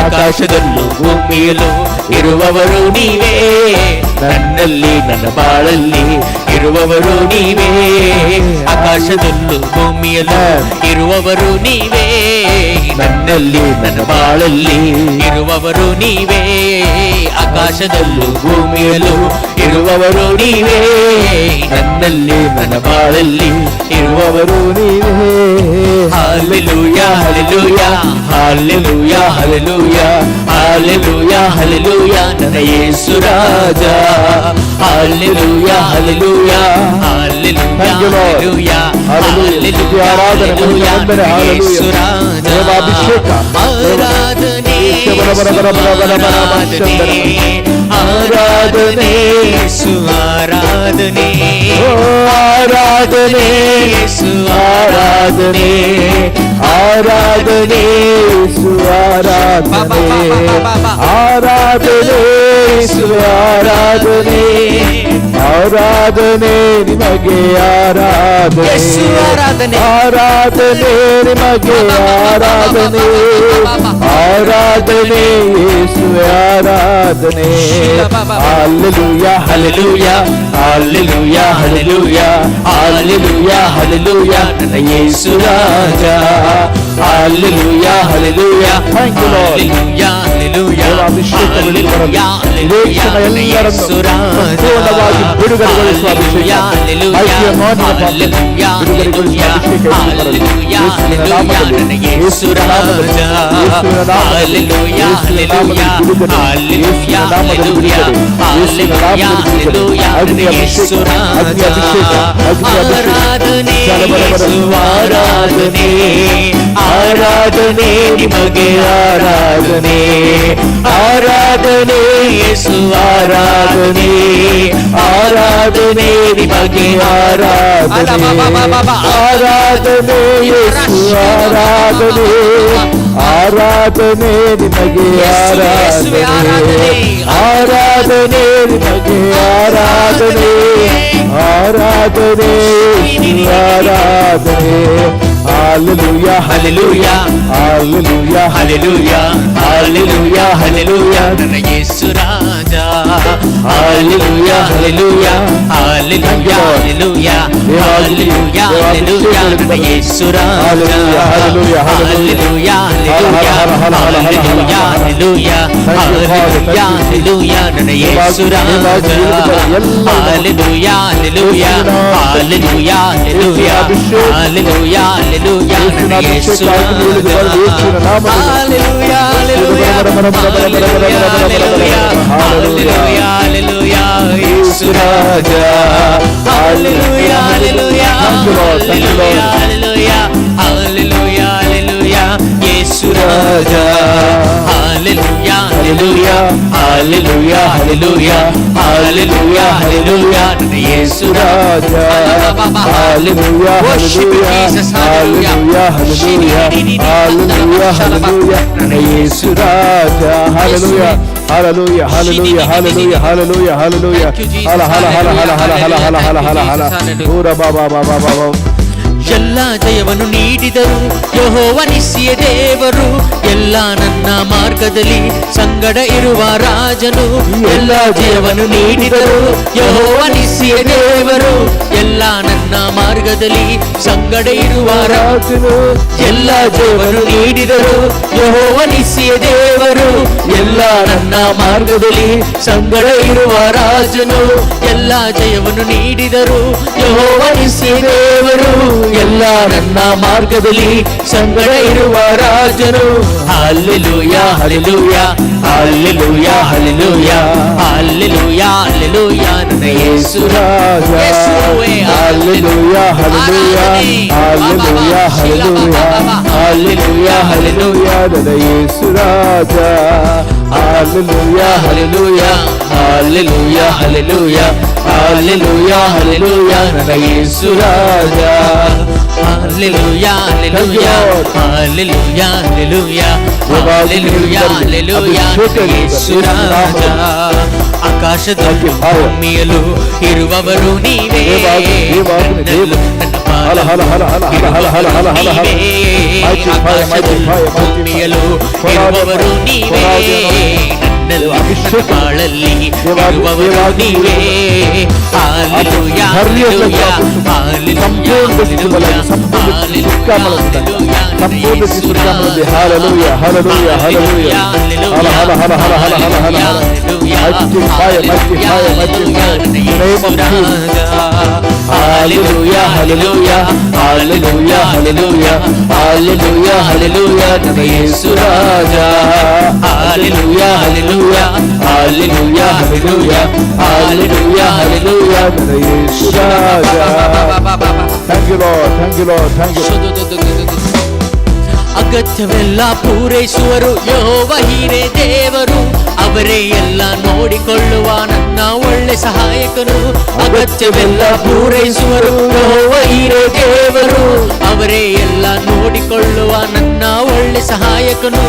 ಆಕಾಶದಲ್ಲೂ ಭೂಮಿಯಲ್ಲೂ ಇರುವವರು ನೀವೇ, ನನ್ನಲ್ಲಿ ನನ್ನ ಬಾಳಲ್ಲಿ ಇರುವವರು ನೀವೇ. ಆಕಾಶದಲ್ಲೂ ಭೂಮಿಯಲ್ಲೂ ಇರುವವರು ನೀವೇ, ನನ್ನಲ್ಲಿ ನನ್ನ ಬಾಳಲ್ಲಿ ಇರುವವರು ನೀವೇ. ಆಕಾಶದಲ್ಲೂ ಭೂಮಿಯಲ್ಲೂ ಇರುವವರು ನೀವೇ, ನನ್ನಲ್ಲಿ ನನ್ನ ಬಾಳಲ್ಲಿ ಇರುವವರು ನೀವೇ. Hallelujah, hallelujah, hallelujah, hallelujah, hallelujah, hallelujah, ನನ್ನ ಯೇಸು ರಾಜ. Hallelujah, hallelujah, hallelujah, Thank you, Lord. Hallelujah, Hallelujah. ಸ್ತುತಿ, ಆರಾಧನೆ, ಮಹಿಮೆ, ವಂದನೆ. ಯೇಸು Hallelujah. ರಾಜ. ದೇವಾಭಿಷೇಕ. ಆರಾಧನೆ, ಬರ ಬರ ಬರ ಬರ ಬರ ಬರ ಬರ. ಆರಾಧನೆ, ಯೇಸು ಆರಾಧನೆ. ಓ, ಆರಾಧನೆ, ಯೇಸು ಆರಾಧನೆ. ಆರಾಧನೆ ಆರಾಧನೆ ಯೇಸು ಆರಾಧನೆ ಆರಾಧನೆ ಯೇಸು ಆರಾಧನೆ ಆರಾಧನೆ ನಿಮಗೆ ಆರಾಧನೆ ಯೇಸು ಆರಾಧನೆ. ಆರಾಧನೆ ನಿಮಗೆ ಆರಾಧನೆ ಆರಾಧನೆ ಯೇಸು ಆರಾಧನೆ. Hallelujah, hallelujah, hallelujah, hallelujah, hallelujah, hallelujah, ನನ್ನ ಯೇಸು ರಾಜ. Hallelujah, hallelujah. Thank you, Lord. Hallelujah, hallelujah. ದೇವಾಭಿಷೇಕ ಬರಲಿ. ಇದೇ ಕ್ಷಣ ಎಲ್ಲರನ್ನು ಸಂಪೂರ್ಣವಾಗಿ ಬಿಡುಗಡೆಗೊಳಿಸುವ ಅಭಿಷೇಕ. Mighty anointing upon them. ಬಿಡುಗಡೆಗೊಳಿಸುವ ಅಭಿಷೇಕ ಎದ್ದು ಬರಲಿ. ಯೇಸುವಿನ ನಾಮದಲ್ಲಿ, ಯೇಸುವಿನ ನಾಮದಲ್ಲಿ, ಯೇಸುವಿನ ನಾಮದಲ್ಲಿ, ಯೇಸುವಿನ ನಾಮದಲ್ಲಿ ಬಿಡುಗಡೆ, ಯೇಸುವಿನ ನಾಮದಲ್ಲಿ ಬಿಡುಗಡೆ, ಯೇಸುವಿನ ನಾಮದಲ್ಲಿ ಬಿಡುಗಡೆ. ಅಗ್ನಿ ಅಭಿಷೇಕ, ಅಗ್ನಿ ಅಭಿಷೇಕ, ಅಗ್ನಿ ಅಭಿಷೇಕ. ಆರಾಧನೆ. ಚಲ ಬರ ಬರ. ಯೇಸು ಆರಾಧನೆ, ಆರಾಧನೆ ನಿಮಗೆ ಆರಾಧನೆ, ಆರಾಧನೆ ಯೇಸು ಆರಾಧನೆ, ಆರಾಧನೆ ನಿಮಗೆ ಆರಾಧನೆ, ಆರಾಧನೆ ಯೇಸು ಆರಾಧನೆ, ಆರಾಧನೆ ನಿಮಗೆ ಆರಾಧನೆ, ಆರಾಧನೆ ನಿಮಗೆ ಆರಾಧನೆ, ಆರಾಧನೆ ಯೇಸು ಆರಾಧನೆ. Hallelujah, hallelujah. Hallelujah. Hallelujah, hallelujah, hallelujah, ನನ್ನ ಯೇಸು ರಾಜ. Hallelujah, hallelujah, hallelujah, hallelujah, hallelujah, hallelujah, ನನ್ನ ಯೇಸು ರಾಜ. Hallelujah, hallelujah, hallelujah, hallelujah, hallelujah, hallelujah, hallelujah, ನನ್ನ ಯೇಸು ರಾಜ. Hallelujah, hallelujah, hallelujah, hallelujah, hallelujah, hallelujah, ನನ್ನ ಯೇಸು ರಾಜ. Hallelujah, hallelujah, hallelujah, hallelujah, hallelujah, Yesu Raja. Hallelujah, hallelujah, Thank you, Lord. Thank you, Lord. Hallelujah, hallelujah, hallelujah, Yesu Raja. Hallelujah, hallelujah, hallelujah, hallelujah, hallelujah, hallelujah, ನನ್ನ ಯೇಸು ರಾಜ. Hallelujah, Worship you, hallelujah, Jesus. Hallelujah. Hallelujah, hallelujah, hallelujah, ನನ್ನ ಯೇಸು ರಾಜ. Hallelujah, hallelujah, hallelujah, hallelujah, hallelujah, hallelujah. Thank you, Jesus. ಹಲ ಹಲ ಹಲ ಹಲ ಹಲ ಹಲ ಹಲ ಹಲ ಹಲ ಹಲ. Hallelujah. ಪೂರ ಬಾ ಬಾ ಬಾ ಬಾ ಬಾ. ಎಲ್ಲ ಜಯವನ್ನು ನೀಡಿದರು ಯೆಹೋವನಿಸಿಯ ದೇವರು. ಎಲ್ಲ ನನ್ನ ಮಾರ್ಗದಲ್ಲಿ ಸಂಗಡ ಇರುವ ರಾಜನು. ಎಲ್ಲ ಜಯವನ್ನು ನೀಡಿದರು ಯೆಹೋವನಿಸಿಯ ದೇವರು. ಎಲ್ಲ ನನ್ನ ಮಾರ್ಗದಲ್ಲಿ ಸಂಗಡ ಇರುವ ರಾಜನು. ಎಲ್ಲ ಜಯವನ್ನು ನೀಡಿದರು ಯೆಹೋವನಿಸಿಯ ದೇವರು. ಎಲ್ಲ ನನ್ನ ಮಾರ್ಗದಲ್ಲಿ ಸಂಗಡ ಇರುವ ರಾಜನು. ಎಲ್ಲ ಜಯವನ್ನು ನೀಡಿದರು ಯೆಹೋವನಿಸಿಯ ದೇವರು. ಎಲ್ಲ ನನ್ನ ಮಾರ್ಗದಲ್ಲಿ ಸಂಗಡ ಇರುವ ರಾಜನು. Hallelujah, hallelujah, hallelujah, hallelujah, hallelujah, hallelujah, ನನ್ನ ಯೇಸು ರಾಜ. ಯೇಸುವೇ. Hallelujah, hallelujah, hallelujah, hallelujah, hallelujah, hallelujah. ನನ್ನ ಯೇಸು ರಾಜ. Hallelujah, hallelujah, hallelujah, hallelujah, hallelujah, hallelujah, ನನ್ನ ಯೇಸು ರಾಜ. Hallelujah, hallelujah, hallelujah, hallelujah, hallelujah, hallelujah, ಯೇಸು ರಾಜ. ಆಕಾಶದಲ್ಲೂ ಭೂಮಿಯಲ್ಲೂ ಇರುವವರು ನೀವೇ. ನನ್ನಲ್ಲೂ ನನ್ನ ಹಲ ಹಲ ಹಲ ಹಲ ಹಲ ಹಲ ಹಲ ಹಲ ಹಲ ಹಲ. ನೀವೇ. Mighty fire, mighty ಆಕಾಶದಲ್ಲೂ fire, mighty fire. ಭೂಮಿಯಲ್ಲೂ ಇರುವವರು ನೀವೇ. ನನ್ನಲ್ಲಿ ನನ್ನ ಬಾಳಲ್ಲಿ ಇರುವವರು ನೀವೇ. ಹಾಲೆಲೂಯಾ, ಹಾಲೆಲೂಯಾ, ಸಂಪೂರ್ಣ ಸಂಪೂರ್ಣ ಸಂಪೂರ್ಣ ಸುಖಾಮಲಲ್ಲಿ. Hallelujah, hallelujah, hallelujah. ಹಲ ಹಲ ಹಲ ಹಲ ಹಲ ಹಲ ಹಲ ಹಲ. Mighty fire, mighty fire, mighty fire. In the name of Jesus. Hallelujah, hallelujah, hallelujah, hallelujah, hallelujah, hallelujah, ನನ್ನ ಯೇಸು ರಾಜ. Hallelujah, hallelujah, hallelujah, hallelujah, hallelujah, hallelujah, ನನ್ನ ಯೇಸು ರಾಜ. Thank you, Lord. Thank you, Lord. Thank you. ಅಗತ್ಯವೆಲ್ಲ ಪೂರೈಸುವರು ಯೆಹೋವ ಹೀರೇ ದೇವರು. ಅವರೇ ಎಲ್ಲ ನೋಡಿಕೊಳ್ಳುವ ನನ್ನ ಒಳ್ಳೆ ಸಹಾಯಕನು. ಅಗತ್ಯವೆಲ್ಲ ಪೂರೈಸುವರು ಯೆಹೋವ ಹೀರೇ ದೇವರು. ಅವರೇ ಎಲ್ಲ ನೋಡಿಕೊಳ್ಳುವ ನನ್ನ ಒಳ್ಳೆ ಸಹಾಯಕನು.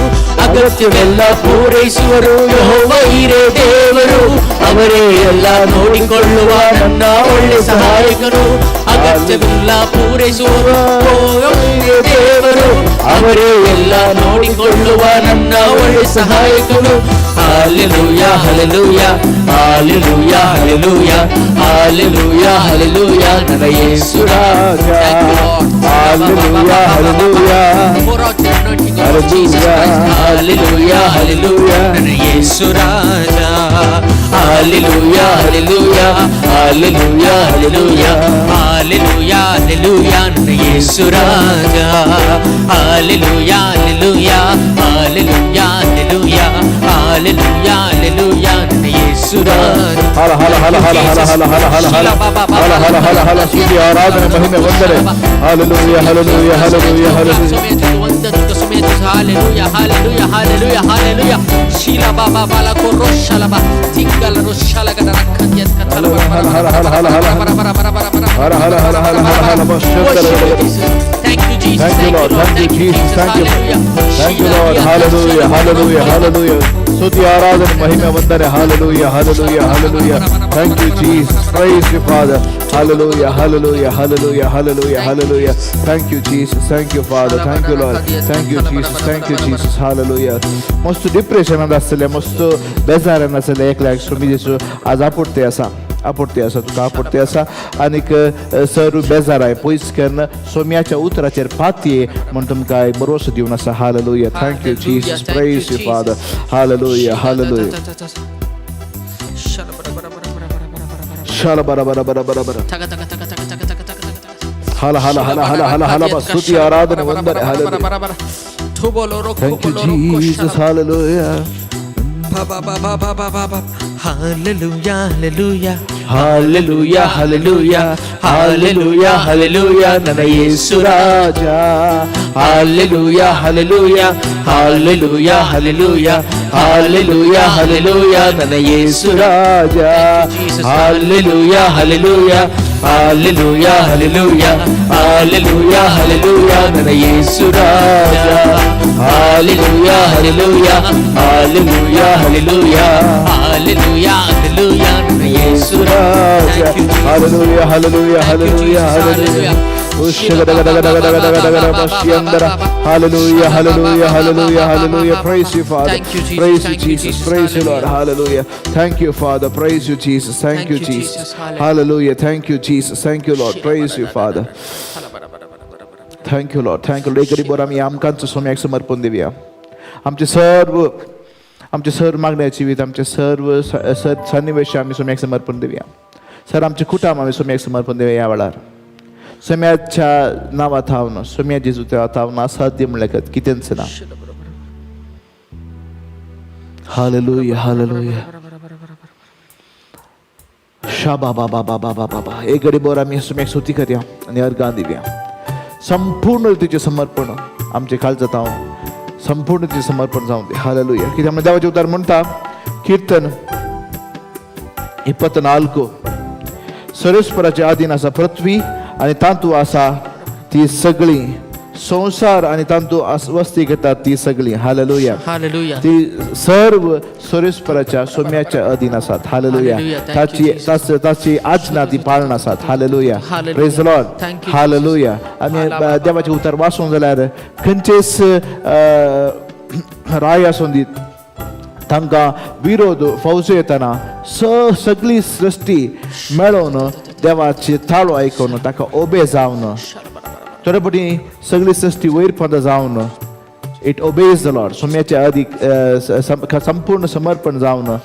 ಅಗತ್ಯವೆಲ್ಲ ಪೂರೈಸುವರು ಯೆಹೋವ ಹೀರೇ ದೇವರು. ಅವರೇ ಎಲ್ಲ ನೋಡಿಕೊಳ್ಳುವ ನನ್ನ ಒಳ್ಳೆ ಸಹಾಯಕನು. ಅಗತ್ಯವೆಲ್ಲ ಪೂರೈಸುವರು ಯೆಹೋವ ಹೀರೇ ದೇವರು. ಅವರೇ ಎಲ್ಲ ನೋಡಿಕೊಳ್ಳುವ ನನ್ನ ಒಳ್ಳೆ ಸಹಾಯಕನು. Hallelujah, hallelujah, hallelujah, hallelujah, hallelujah, hallelujah, ನನ್ನ ಯೇಸು ರಾಜ. Hallelujah, hallelujah. Pour out the anointing of Jesus Christ. Hallelujah, hallelujah, ನನ್ನ ಯೇಸು ರಾಜ. Hallelujah, hallelujah, hallelujah, hallelujah, hallelujah, hallelujah, ನನ್ನ ಯೇಸು ರಾಜ. Hallelujah, hallelujah, hallelujah, hallelujah, hallelujah, hallelujah, ನನ್ನ ಯೇಸು ರಾಜ. ಹಲ ಹಲ ಹಲ ಹಲ ಹಲ ಹಲ ಹಲ ಹಲ ಹಲ ಹಲ ಹಲ ಹಲ ಹಲ. ಸ್ತುತಿ, ಆರಾಧನೆ, ಮಹಿಮೆ, ವಂದನೆ. Hallelujah, hallelujah, hallelujah, hallelujah. Hallelujah, hallelujah, hallelujah, hallelujah. Sheila Baba Bala Koroshalaba Tingala Roshala Gada. ಹಲ ಹಲ ಹಲ ಹಲ ಹಲ ಹಲ ಹಲ ಹಲ ಹಲ ಹಲ ಹಲ. Thank you, Jesus. Thank you, Lord. Thank you, Jesus. Thank you. Thank you, Lord. Hallelujah. Hallelujah. Hallelujah. ಸ್ತುತಿ, ಆರಾಧನೆ, ಮಹಿಮೆ, ವಂದನೆ. Hallelujah. Hallelujah. Hallelujah. Thank you, Jesus. Praise you, Father. Hallelujah. Hallelujah. Hallelujah. Hallelujah. Hallelujah. Thank you, Jesus. Thank you, Father. Thank you, Lord. Thank you, Jesus. Thank you, Jesus. Hallelujah. मस्त डिप्रेशनात आसतलें, मस्त बेजारान आसतलें एकल्याक सोमी जेसू आज आपुडते आसा, आपुडते आसा, तुका आपुडते आसा. आनीक सर्व बेजाराय पयस करून सोम्याच्या उतराचेर पातये म्हण तुमकां एक भरोसो दिवन आसा. Hallelujah. Thank you, Jesus. Praise you, Father. Hallelujah. Hallelujah. शाला बरा बरा बरा बरा बरा. हला हला हला हला हला हला. बस स्तुति, आराधना, वंदन. Hallelujah. Thank you, Jesus. Hallelujah. Hallelujah, hallelujah. Hallelujah, hallelujah, hallelujah, hallelujah, ನನ್ನ ಯೇಸು ರಾಜ. Hallelujah, hallelujah, hallelujah, hallelujah, hallelujah, hallelujah, ನನ್ನ ಯೇಸು ರಾಜ. Hallelujah, hallelujah, hallelujah, hallelujah, hallelujah, hallelujah, ನನ್ನ ಯೇಸು ರಾಜ. Hallelujah, hallelujah, hallelujah, hallelujah, hallelujah, hallelujah, ನನ್ನ ಯೇಸು ರಾಜ. Thank you, Jesus. Hallelujah, hallelujah, Thank you, hallelujah, Jesus. Hallelujah. Hallelujah. Hallelujah, hallelujah, hallelujah, hallelujah. Praise you, Father. Thank you, Jesus. Praise you, Thank you, Jesus. Jesus. Praise you, Lord. Hallelujah. Thank you, Father. Praise you, Jesus. Thank Thank you, you, Jesus. Jesus. Hallelujah. Hallelujah. Thank you, Jesus. Thank you, Lord. Praise you, Father. Thank you, Lord. Thank you. एक गरीब आमी आमकांच सोम्याक समर्पण दिवया. आमचे सर्व मागण्या जिवीत, आमचे सर्व सन्निवेश आमी सोम्याक समर्पण दिवया. सर, आमचे कुटुंब आमी सोम्याक समर्पण दिवया. ह्या वेळार सोम्याच्या नांवा थावन, सोम्या जेजूच्या थावन असाध्य म्हणल्यार कितेंच ना. Hallelujah, hallelujah. शाबा बाबा बाबा बाबा बाबा. एक गरीब आमी सोम्याक स्तुती करया आनी अर्गां दिवया. संपूर्ण तिचें समर्पण आमचे काळजात जावन संपूर्ण तिचें समर्पण जावं दे. हालेलुया. कित्याक म्हणजे देवाचें उतर म्हणटा, कीर्तन 24, सर्वेस्पराचे आधीन आसा पृथ्वी आनी तांतू आसा ती सगळी, संवसार आनी तांतू वस्ती करतात ती सगळी. हालेलुया. Hallelujah. ती सर्व सर्वेस्पराच्या, सोम्याच्या अधीन आसात. हालेलुया. Hallelujah. Thank you, ताची Jesus. ताची आज्ञा ती पाळण आसात. Hallelujah. Hallelujah. Praise the Lord. Thank you, hallelujah. आमी देवाचें उतर वाचूंक जाल्यार खंयचेच राय आसूं दीत, तांकां विरोध फौज येतना सगळी सृश्टी मेळोवन देवाची ताळो आयकून ताका ओबे जावन, थोडे फावटी सगळी सृश्टी वयर पोंदा जावन it obeys the Lord. सोम्याचे अदीक संपूर्ण समर्पण जावन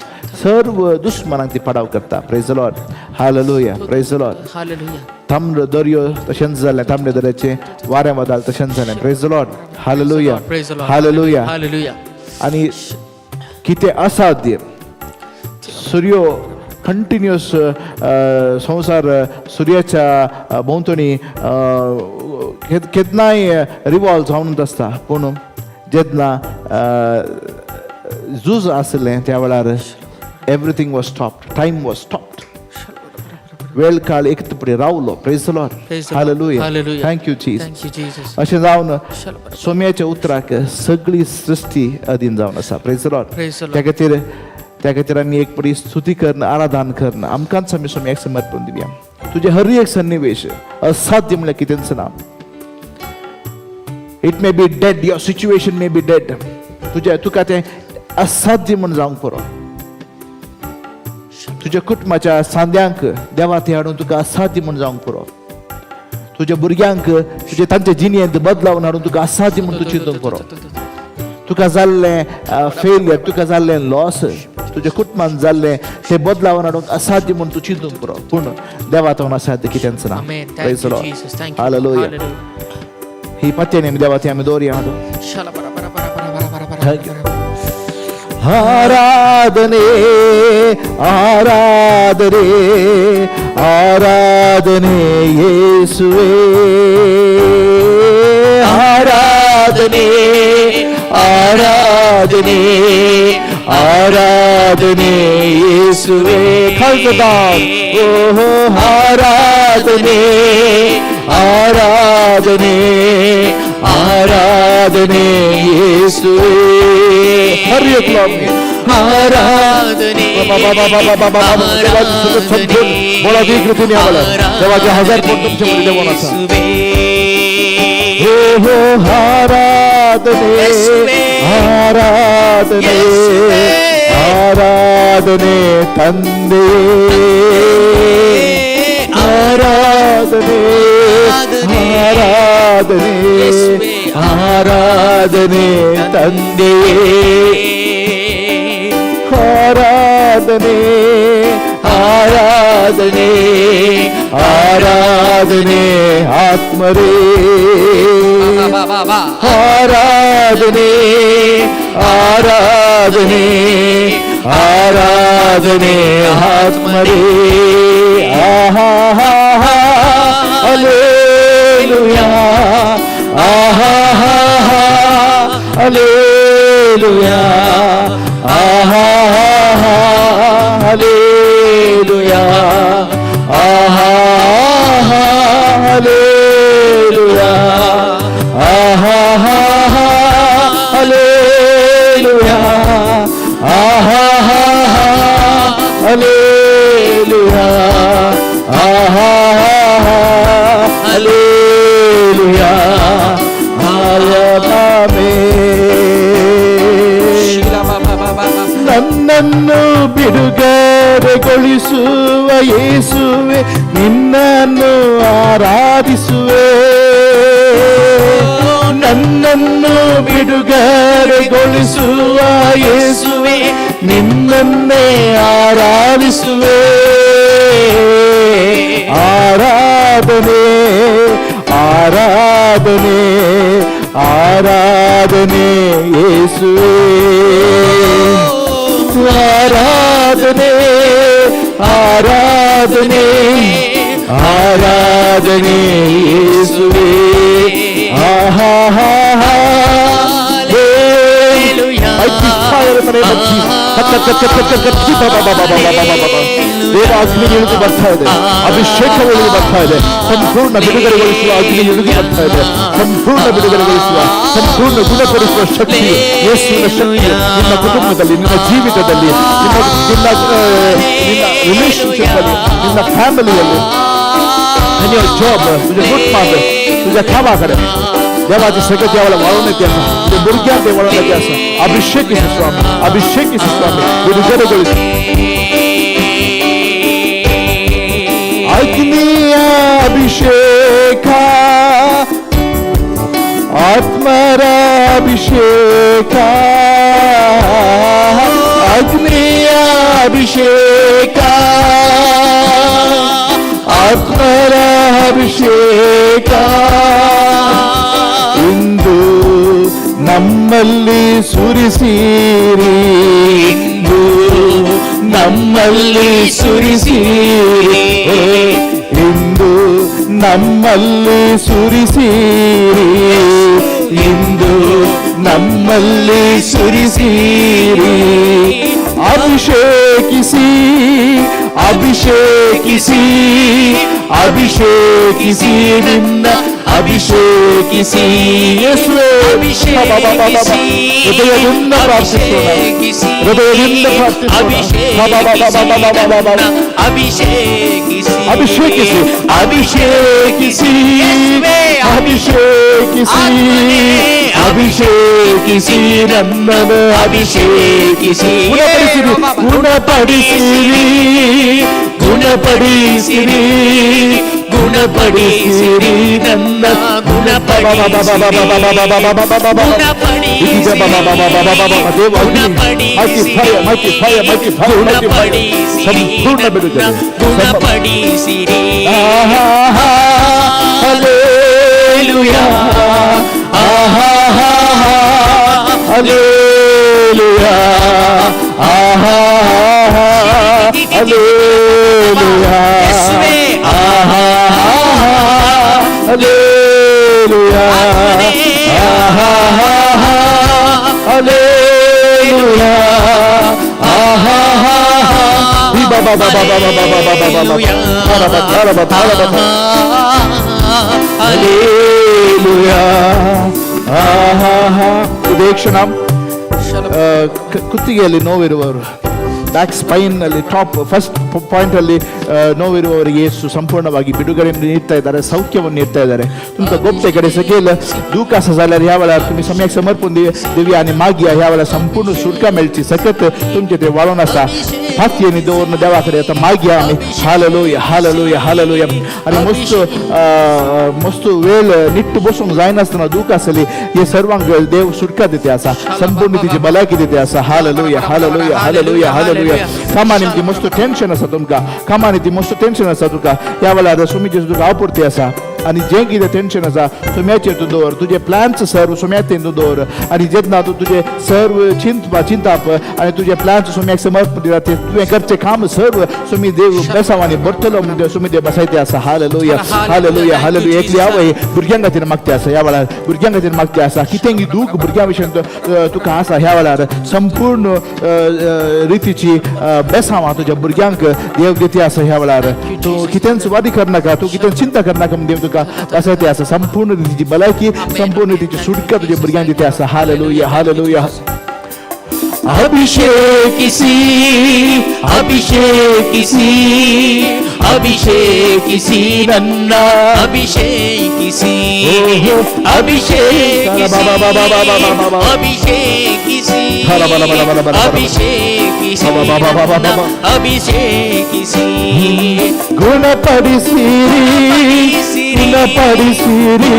सर्व दुश्मनांक ती पडाव करता. Praise the Lord. Hallelujah. Praise the Lord. Hallelujah. तांबडो दर्यो तशेंच जालें, तांबडे दर्याचें वारें वादळ तशेंच जालें. Praise the Lord. Hallelujah. Praise the Lord. Hallelujah. Hallelujah. आनी कितें असाध्य, सुर्यो कंटिन्युअस संवसार सुर्याच्या भोंवतणी. केन्नाय रिवॉल्व जावनूच आसता, पूण जेन्ना झूज आसलें त्या वेळार everything was stopped, time was stopped. वेळ काळ एक तुपडी रावलो. Praise the Lord. Praise the Lord. Hallelujah. Hallelujah. Thank you Jesus. Thank you Jesus. अशें जावन सोम्याच्या उतराक सगळी सृश्टी अधीन जावन आसा. Praise the Lord. Praise the Lord. त्या खातीर आमी एक पडी स्तुती करून, आराधन करून आमकांच आमी सोम्याक समर्पण दिवया. तुजें हर एक सन्निवेश असाध्य म्हणल्यार कितेंच ना. It may be dead, your situation may be dead. तुज्या तुका तें असाध्य म्हूण जावंक पुरो. तुज्या कुटुंबाच्या सांद्यांक देवा ते हाडून तुका असाध्य म्हूण जावंक पुरो. तुज्या भुरग्यांक तुजे तांच्या जिणेंत बदलावन हाडून तुका असाध्य म्हूण तूं चिंतूंक पुरो. तुका जाल्लें फेलियर, तुका जाल्लें लॉस, तुज्या कुटुंबान जाल्लें तें बदलावन हाडूंक असाध्य म्हूण तूं चिंतूंक पुरो, पूण देवा तो असाध्य कितेंच ना. Amen. Praise Thank the you, Lord. Jesus. Thank you. Hallelujah. Hallelujah. ही पत्याने आमी देवा ती आमी दवरया. Shala bara bara bara bara bara bara bara. Thank you. ಆರಾಧನೆ, ಆರಾಧನೆ, ಆರಾಧನೆ ಯೇಸುವೇ. ಆರಾಧನೆ, ಆರಾಧನೆ, ಆರಾಧನೆ ಯೇಸುವೇ. ಕಲ್ಪದಾನ್ ಓಹೋ. ಆರಾಧನೆ, ಆರಾಧನೆ, ಆರಾಧನೆ ಯೇಸುವೇ. ಹರಿಯ ಆರಾಧನೆ. बळाधिकृतीने आम्हाला देवाचे हजार पट तुमच्यामध्ये देवान आसा. ಯೇಸುವೇ. हो हो, आराधने, आराधने, आराधने ತಂದೆ. ಆರಾಧನೆ, ಆರಾಧನೆ, ಆರಾಧನೆ ತಂದೆ. ಆರಾಧನೆ, ಆರಾಧನೆ, ಆರಾಧನೆ ಆತ್ಮರೇ. ಆರಾಧನೆ, ಆರಾಧನೆ, ಆರಾಧನೆ ಆತ್ಮರೇ. ಆಹಾ, ಅಲೇಲುಯಾ. ಆಹಾ, ಅಲೇಲುಯಾ. ಆಹಾ, ಅಲೇಲುಯಾ. ಆಹಾ, ಅಲೇಲುಯಾ. ಆಹಾ, ಅಲೇಲುಯಾ. ಆಹಾ, ಅಲೇಲುಯಾ. ಆಹಾ, ಅಲೇಲುಯಾ. ಆಯನಾಮೇ. ನನ್ನನ್ನು ಬಿಡುಗಡೆಗೊಳಿಸುವ ಯೇಸುವೆ, ನಿನ್ನನ್ನು ಆರಾಧಿಸುವೆ. ನನ್ನನ್ನು ಬಿಡುಗಡೆಗೊಳಿಸುವ ಯೇಸುವೆ, ನಿನ್ನನ್ನೇ ಆರಾಧಿಸುವೆ. ಆರಾಧನೆ, ಆರಾಧನೆ, ಆರಾಧನೆ ಯೇಸುವೆ. ಆರಾಧನೆ, ಆರಾಧನೆ, ಆರಾಧನೆ ಯೇಸುವೆ. ಆಹಾ. I fire in the name of Jesus. ದೇವ ಅಗ್ನಿ ಇಳಿದು ಬರ್ತಾ ಇದೆ. ಅಭಿಷೇಕವು ಇಳಿದು ಬರ್ತಾ ಇದೆ. ಸಂಪೂರ್ಣ ಬಿಡುಗಡೆಗೊಳಿಸುವ ಅಗ್ನಿ ಇಳಿದು ಬರ್ತಾ ಇದೆ. ಸಂಪೂರ್ಣ ಬಿಡುಗಡೆಗೊಳಿಸುವ, ಸಂಪೂರ್ಣ ಗುಣಪಡಿಸುವ ಶಕ್ತಿ, ಯೇಸುವಿನ ಶಕ್ತಿ ನಿನ್ನ ಕುಟುಂಬದಲ್ಲಿ, ನಿನ್ನ ಜೀವಿತದಲ್ಲಿ, ನಿಮ್ಮ ನಿನ್ನ ಆ, ನಿನ್ನ ರಿಲೇಶನ್ಶಿಪ್ ಅಲ್ಲಿ, ನಿನ್ನ ಫ್ಯಾಮಿಲಿಯಲ್ಲಿ, in your job, तुझ्या कुटुंबात, तुझ्या कामाकडे देवाची सगळं देवाला वळून येते आसा. तुझ्या भुरग्यांक ते वळून येते आसा. ಅಭಿಷೇಕಿಸು ಸ್ವಾಮಿ, ಅಭಿಷೇಕಿಸು ಸ್ವಾಮಿ, ಬಿಡುಗಡೆಗೊಳಿಸು. ಅಗ್ನಿಯ ಅಭಿಷೇಕ, ಆತ್ಮರ ಅಭಿಷೇಕ, ಅಗ್ನಿಯ ಅಭಿಷೇಕ, ಆತ್ಮರ ಅಭಿಷೇಕ ಇಂದು ನಮ್ಮಲ್ಲಿ ಸುರಿಸಿರಿ, ಇಂದು ನಮ್ಮಲ್ಲಿ ಸುರಿಸಿರಿ, ಇಂದು ನಮ್ಮಲ್ಲಿ ಸುರಿಸಿರಿ, ಇಂದು ನಮ್ಮಲ್ಲಿ ಸುರಿಸಿರಿ. ಅಭಿಷೇಕಿಸಿ, ಅಭಿಷೇಕಿಸಿ, ಅಭಿಷೇಕಿಸಿ, ನಿನ್ನ ಅಭಿಷೇಕಿಸಿ ಯೇಸುವೇ. ಹೃದಯದಿಂದ ಪ್ರಾರ್ಥಿಸೋಣ, ಹೃದಯದಿಂದ ಪ್ರಾರ್ಥಿಸೋಣ. ಅಭಿಷೇಕಿಸಿ, ಅಭಿಷೇಕಿಸಿ, ಅಭಿಷೇಕಿಸಿ, ಅಭಿಷೇಕಿಸಿ, ಅಭಿಷೇಕಿಸಿ, ನನ್ನನ್ನು ಅಭಿಷೇಕಿಸಿ. ಗುಣಪಡಿಸಿರಿ, ಗುಣಪಡಿಸಿರಿ, ಗುಣಪಡಿಸಿರಿ, ಗುಣಪಡಿಸಿರಿ ನನ್ನ ಸಂಪೂರ್ಣ ಬಿಡುಗಡೆ. ಗುಣಪಡಿಸಿರಿ. ಹಲ್ಲೆಲೂಯಾ, ಆಹಾ ಹಲ್ಲೆಲೂಯಾ, ಆಹಾ ಹಲ್ಲೆಲೂಯಾ, ಆಹಾ ಹಲ್ಲೆಲೂಯಾ, ಆಹಾ ಹಲ್ಲೆಲೂಯಾ, ಆಹಾ. ಬಾಬಾ ಬಾಬಾ ಬಾಬಾ ಬಾಬಾ ಬಾಬಾ ಬಾಬಾ ಬಾಬಾ ಬಾಬಾ. ಹಲ್ಲೆಲೂಯಾ, ಆಹಾ. ಇದೇ ಕ್ಷಣ ಕುತ್ತಿಗೆಯಲ್ಲಿ ನೋವಿರುವವರು, ಬ್ಯಾಕ್ ಸ್ಪೈನ್ನಲ್ಲಿ ಟಾಪ್ ಫಸ್ಟ್ ಪಾಯಿಂಟಲ್ಲಿ ನೋವಿರುವವರಿಗೆ ಯೇಸು ಸಂಪೂರ್ಣವಾಗಿ ಬಿಡುಗಡೆಯನ್ನು ನೀಡ್ತಾ ಇದ್ದಾರೆ, ಸೌಖ್ಯವನ್ನು ನೀಡ್ತಾ ಇದ್ದಾರೆ. तुमकां गोपते कडेन सकयल दूख आसा जाल्यार ह्या वेळार तुमी सम्यक समर्पण दिवया आनी मागया. ह्या वेळार संपूर्ण सुटका मेळची सकत तुमचे ते वाळून आसा. फातयेनी दवरून देवा कडेन आतां मागया आमी. Hallelujah, hallelujah, hallelujah. आनी मस्त मस्त वेळ निट्ट बसूंक जायनासतना दूख आसली, हे सर्वांक देव सुटका दिते आसा, संपूर्ण तिची भलायकी दिते आसा. Hallelujah, hallelujah, hallelujah, hallelujah. कामांनी ती मस्त टेन्शन आसा तुमकां, कामांनी ती मस्त टेन्शन आसा तुका, ह्या वेळार सुमीचेर तुका आपुर्ती आसा. आनी जें कितें टेन्शन आसा सुम्याचेर तूं दवर, तुजे प्लॅन्स सर्व सुम्याचेर तूं दवर. आनी जेन्ना तूं तुजें सर्व चिंतपा चिंताप आनी तुजे प्लॅन्स सुम्याक समर्पण दिता, ते तुवें करचें काम सर्व सुमी देव बेसांवांनी भरतलो म्हणून सुमी देव बसायते आसा. Hallelujah, hallelujah, hallelujah. एकली आवय भुरग्यां खातीर मागते आसा, ह्या वेळार भुरग्यां खातीर मागते आसा. कितें दूख भुरग्यां विशयन तुका आसा, ह्या वेळार संपूर्ण रितीची बेसांवां तुज्या भुरग्यांक देव दिती आसा. ह्या वेळार तूं कितेंच वादी करनाका, तूं कितें चिंता करनाका म्हणून देव तुका बसायते आसा. संपूर्ण रितीची भलायकी, संपूर्ण रितीची सुटका तुज्या भुरग्यांक दिते आसा. Hallelujah, hallelujah. ಅಭಿಷೇಕಿಸಿ, ಅಭಿಷೇಕಿಸಿ, ಅಭಿಷೇಕಿಸಿ, ನನ್ನ ಅಭಿಷೇಕಿಸಿ, ಅಭಿಷೇಕಿಸಿ, ಅಭಿಷೇಕಿಸಿ, ಅಭಿಷೇಕಿಸಿ, ಅಭಿಷೇಕಿಸಿ. ಗುಣಪಡಿಸಿರಿ, ಗುಣಪಡಿಸಿರಿ,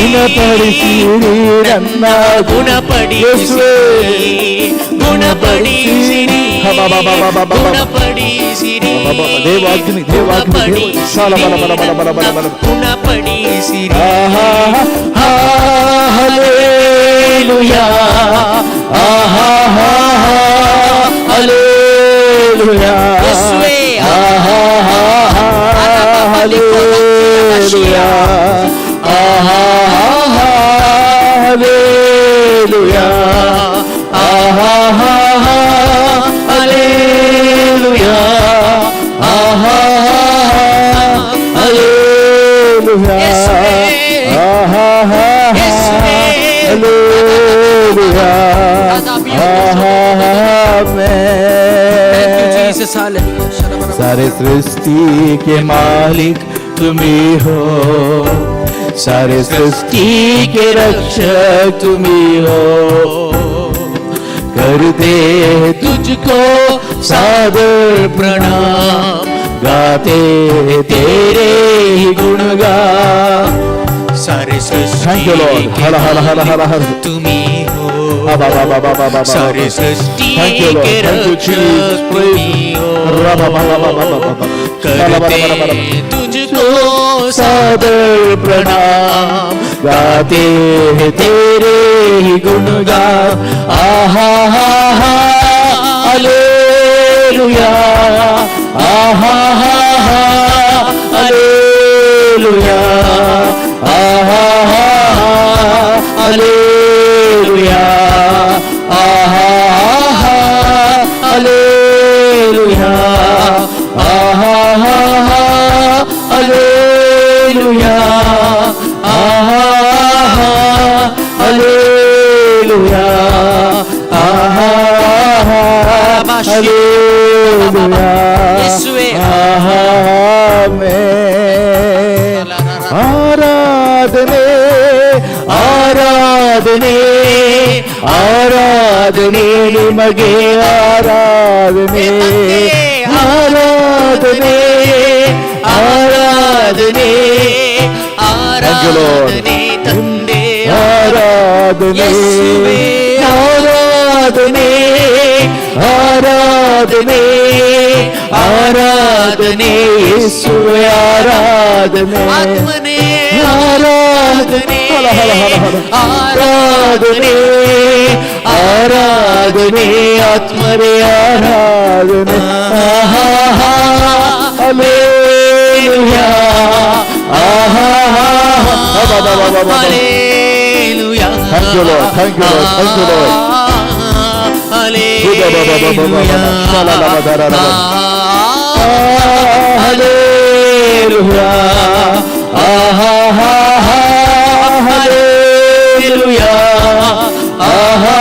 ಗುಣಪಡಿಸಿರಿ ನನ್ನ ಗುಣಪಡಿಸಿ, ಗುಣಪಡಿಸಿರಿ, ಗುಣಪಡಿಸಿರಿ. ದೇವಾಗ್ನಿ, ದೇವಾಗ್ನಿ, ದೇವ ಶಾಲ ಬಲ ಬಲ ಬಲ ಬಲ ಬಲ ಬಲ. ಗುಣಪಡಿಸಿರಿ. ಆಹಾ ಹಲ್ಲೆಲೂಯಾ, ಆಹಾ ಹಲ್ಲೆಲೂಯಾ, ಯೇಸುವೇ. ಆಹಾ ಹಲ್ಲೆಲೂಯಾ, ಆಹಾ ಹಲ್ಲೆಲೂಯಾ, ಆಹಾ ಹಲ್ಲೆಲೂಯಾ, ಆಹಾ ಹಲ್ಲೆಲೂಯಾ, ಯೇಸುವೇ. ಆಹಾ ಯೇಸುವೇ. ಹಲ್ಲೆಲೂಯಾ, ಆಹಾ. Thank you, amen. Jesus. Hallelujah. सारे सृष्टि के मालिक तुम ही हो, सारे सृष्टि के रक्षक तुम ही हो. करते हैं तुझको सादर प्रणाम, गाते हैं तेरे ही गुणगान. सारे सृष्टि Thank you, Lord. के हर हर हर हर हर. तुम ही हो. बा बा बा बा बा बा. सारे सृष्टि Thank you, Lord. K Thank you, Jesus. रक्षक तुम Praise. ही हो. रा बा बा बा बा बा बा बा. करते तुझको सादर प्रणाम, गाते हैं तेरे ही गुणगान. आहा हा हा हालेलुया, आहा हा हा हालेलुया. Hallelujah आहा हालेलुया आहा हालेलुया आहा हालेलुया आहा हालेलुया आहा हालेलुया येशूवे. ಆಮೆನ್. ಆರಾಧನೆ ಆರಾಧನೆ ಆರಾಧನೆ ನಿಮಗೆ ಆರಾಧನೆ ಆರಾಧನೆ ಆರಾಧನೆ Thank you, Lord. ಆರಾಧನೆ ತಂದೆ ಆರಾಧನೆ ಯೇಸುವೇ. ಆರಾಧನೆ ಆರಾಧನೆ ಆರಾಧನೆ ಯೇಸುವೆ ಆರಾಧನೆ ಆತ್ಮನೇ ಆರಾಧನೆ ಹಲ, ಹಲ, ಹಲ, ಹಲ. ಆರಾಧನೆ ಆರಾಧನೆ ಆತ್ಮರೇ ಆರಾಧನೆ ಆಹಾ ಹಲ್ಲೆಲೂಯಾ ಆಹಾ hallelujah. Thank you, Lord. Thank you, Lord. Thank you, Lord. Hallelujah. Hallelujah ಆಹಾ ಹಲ್ಲೆಲೂಯಾ ಆಹಾ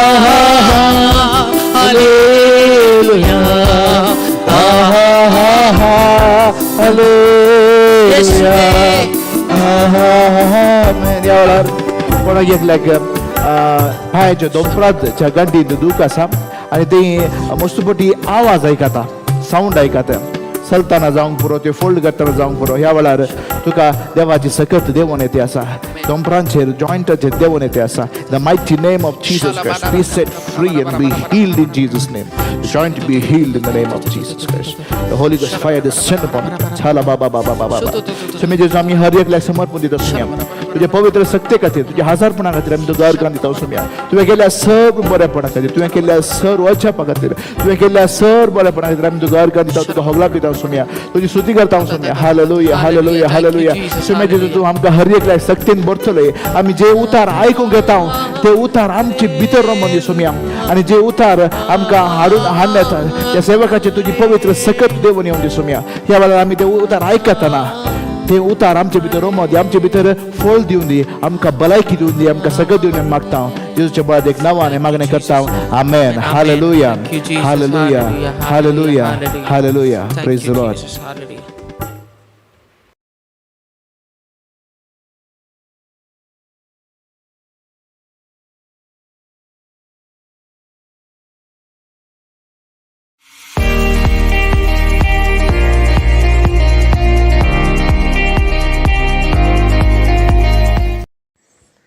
ಹಲ್ಲೆಲೂಯಾ ಆಹಾ ಹಲ್ಲೆಲೂಯಾ आहा ह्या वेळार कोणाक एकल्याक पांयाच्या दोंपराच्या गांठींत दूख आसा आनी ती मस्तपटी आवाज आयकता सावंड आयकता चलतना जावंक पुरो त्यो फोल्ड करतना जावंक पुरो ह्या वेळार तुका देवाची सकत देवून येते आसा दोंपरांचेर जॉयंटाचेर देवून येते आसा the mighty name of Jesus Christ be set free and be healed in Jesus name joint be healed in the name of Jesus Christ the Holy Ghost fire descend upon छाला बाबा बाबा बाबा स्वामी जेजू आमी हर एकल्याक समर्पण दिता सुम्या तुझ्या पवित्र शक्ते खातीर तुझ्या हजारपणा खातीर आमी तुका अर्गान दिता सुम्या तुवें केल्ल्या सर्व बरेपणा खातीर तुवें केल्ल्या सर्व अजापा खातीर तुवें केल्ल्या सर्व बरेपणा खातीर आमी तुका अर्गान दिता तुका होगलाप दिता सुम्या तुजी स्तुती करता सुम्या हालेलुया हालेलुया हालेलुया सुम्या जेजू तूं आमकां हर एकल्याक शक्तीन भरतले आमी जे उतार आयकूंक येता ते उतार आमचे भितर रमोन दी सुम्या आनी जे उतार आमकां हाडून हाडून येता त्या सेवकाचे तुजी पवित्र सकत देवून येवन दी सुम्या ह्या वेळार आमी ते उतार आयकतना ते उतार आमचे भितर रोमो दी आमचे भितर फळ दिवन दी आमकां भलायकी दिवन दी आमकां सगळें दिवन आमी मागता जेजूच्या बळात एक नांवान हें मागणें करता आमेन hallelujah Thank you, Jesus. Hallelujah Hallelujah. Hallelujah Hallelujah. Hallelujah Thank praise you, the Lord Jesus. Hallelujah.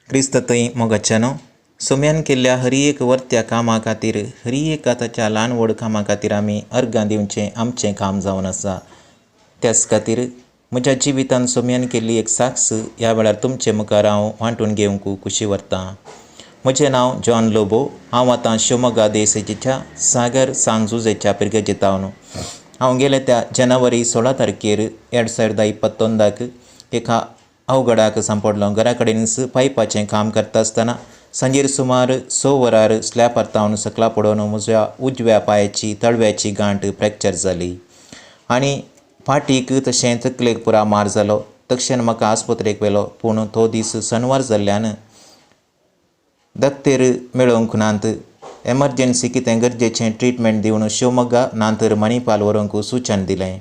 क्रिस्त थंय मोगाच्यानो सोम्यान केल्ल्या हर एक वर्त्या कामा खातीर हर एका ताच्या ल्हान व्हड कामा खातीर आमी अर्गां दिवचें आमचें काम जावन आसा. त्याच खातीर म्हज्या जिवितान सोम्यान केल्ली एक साक्ष ह्या वेळार तुमचे मुखार हांव वांटून घेवंक खुशी व्हरतां. म्हजें नांव जॉन लोबो. हांव आतां शिवमोगा देसेचीच्या सागर सांजुजेच्या पिरगेजेंत हांव गेले त्या जानेवारी 16 तारखेर 2021 एका अवघडाक सांपडलो. घरा कडेन पायपाचें काम करता आसतना सांजेर सुमार 6 वरार स्लॅपार तावन सकला पडून म्हज्या उजव्या पांयाची तळव्याची गांठ फ्रॅक्चर जाली आनी फाटीक तशें तकलेक पुरा मार जालो. तक्षण म्हाका आस्पत्रेक व्हेलो, पूण तो दीस सनवार जाल्ल्यान दक्तेर मेळोवंक नात. एमर्जन्सी कितें गरजेचें ट्रिटमेंट दिवन शिवमोग्गा ना तर मणिपाल व्हरूंक सुचन दिलें.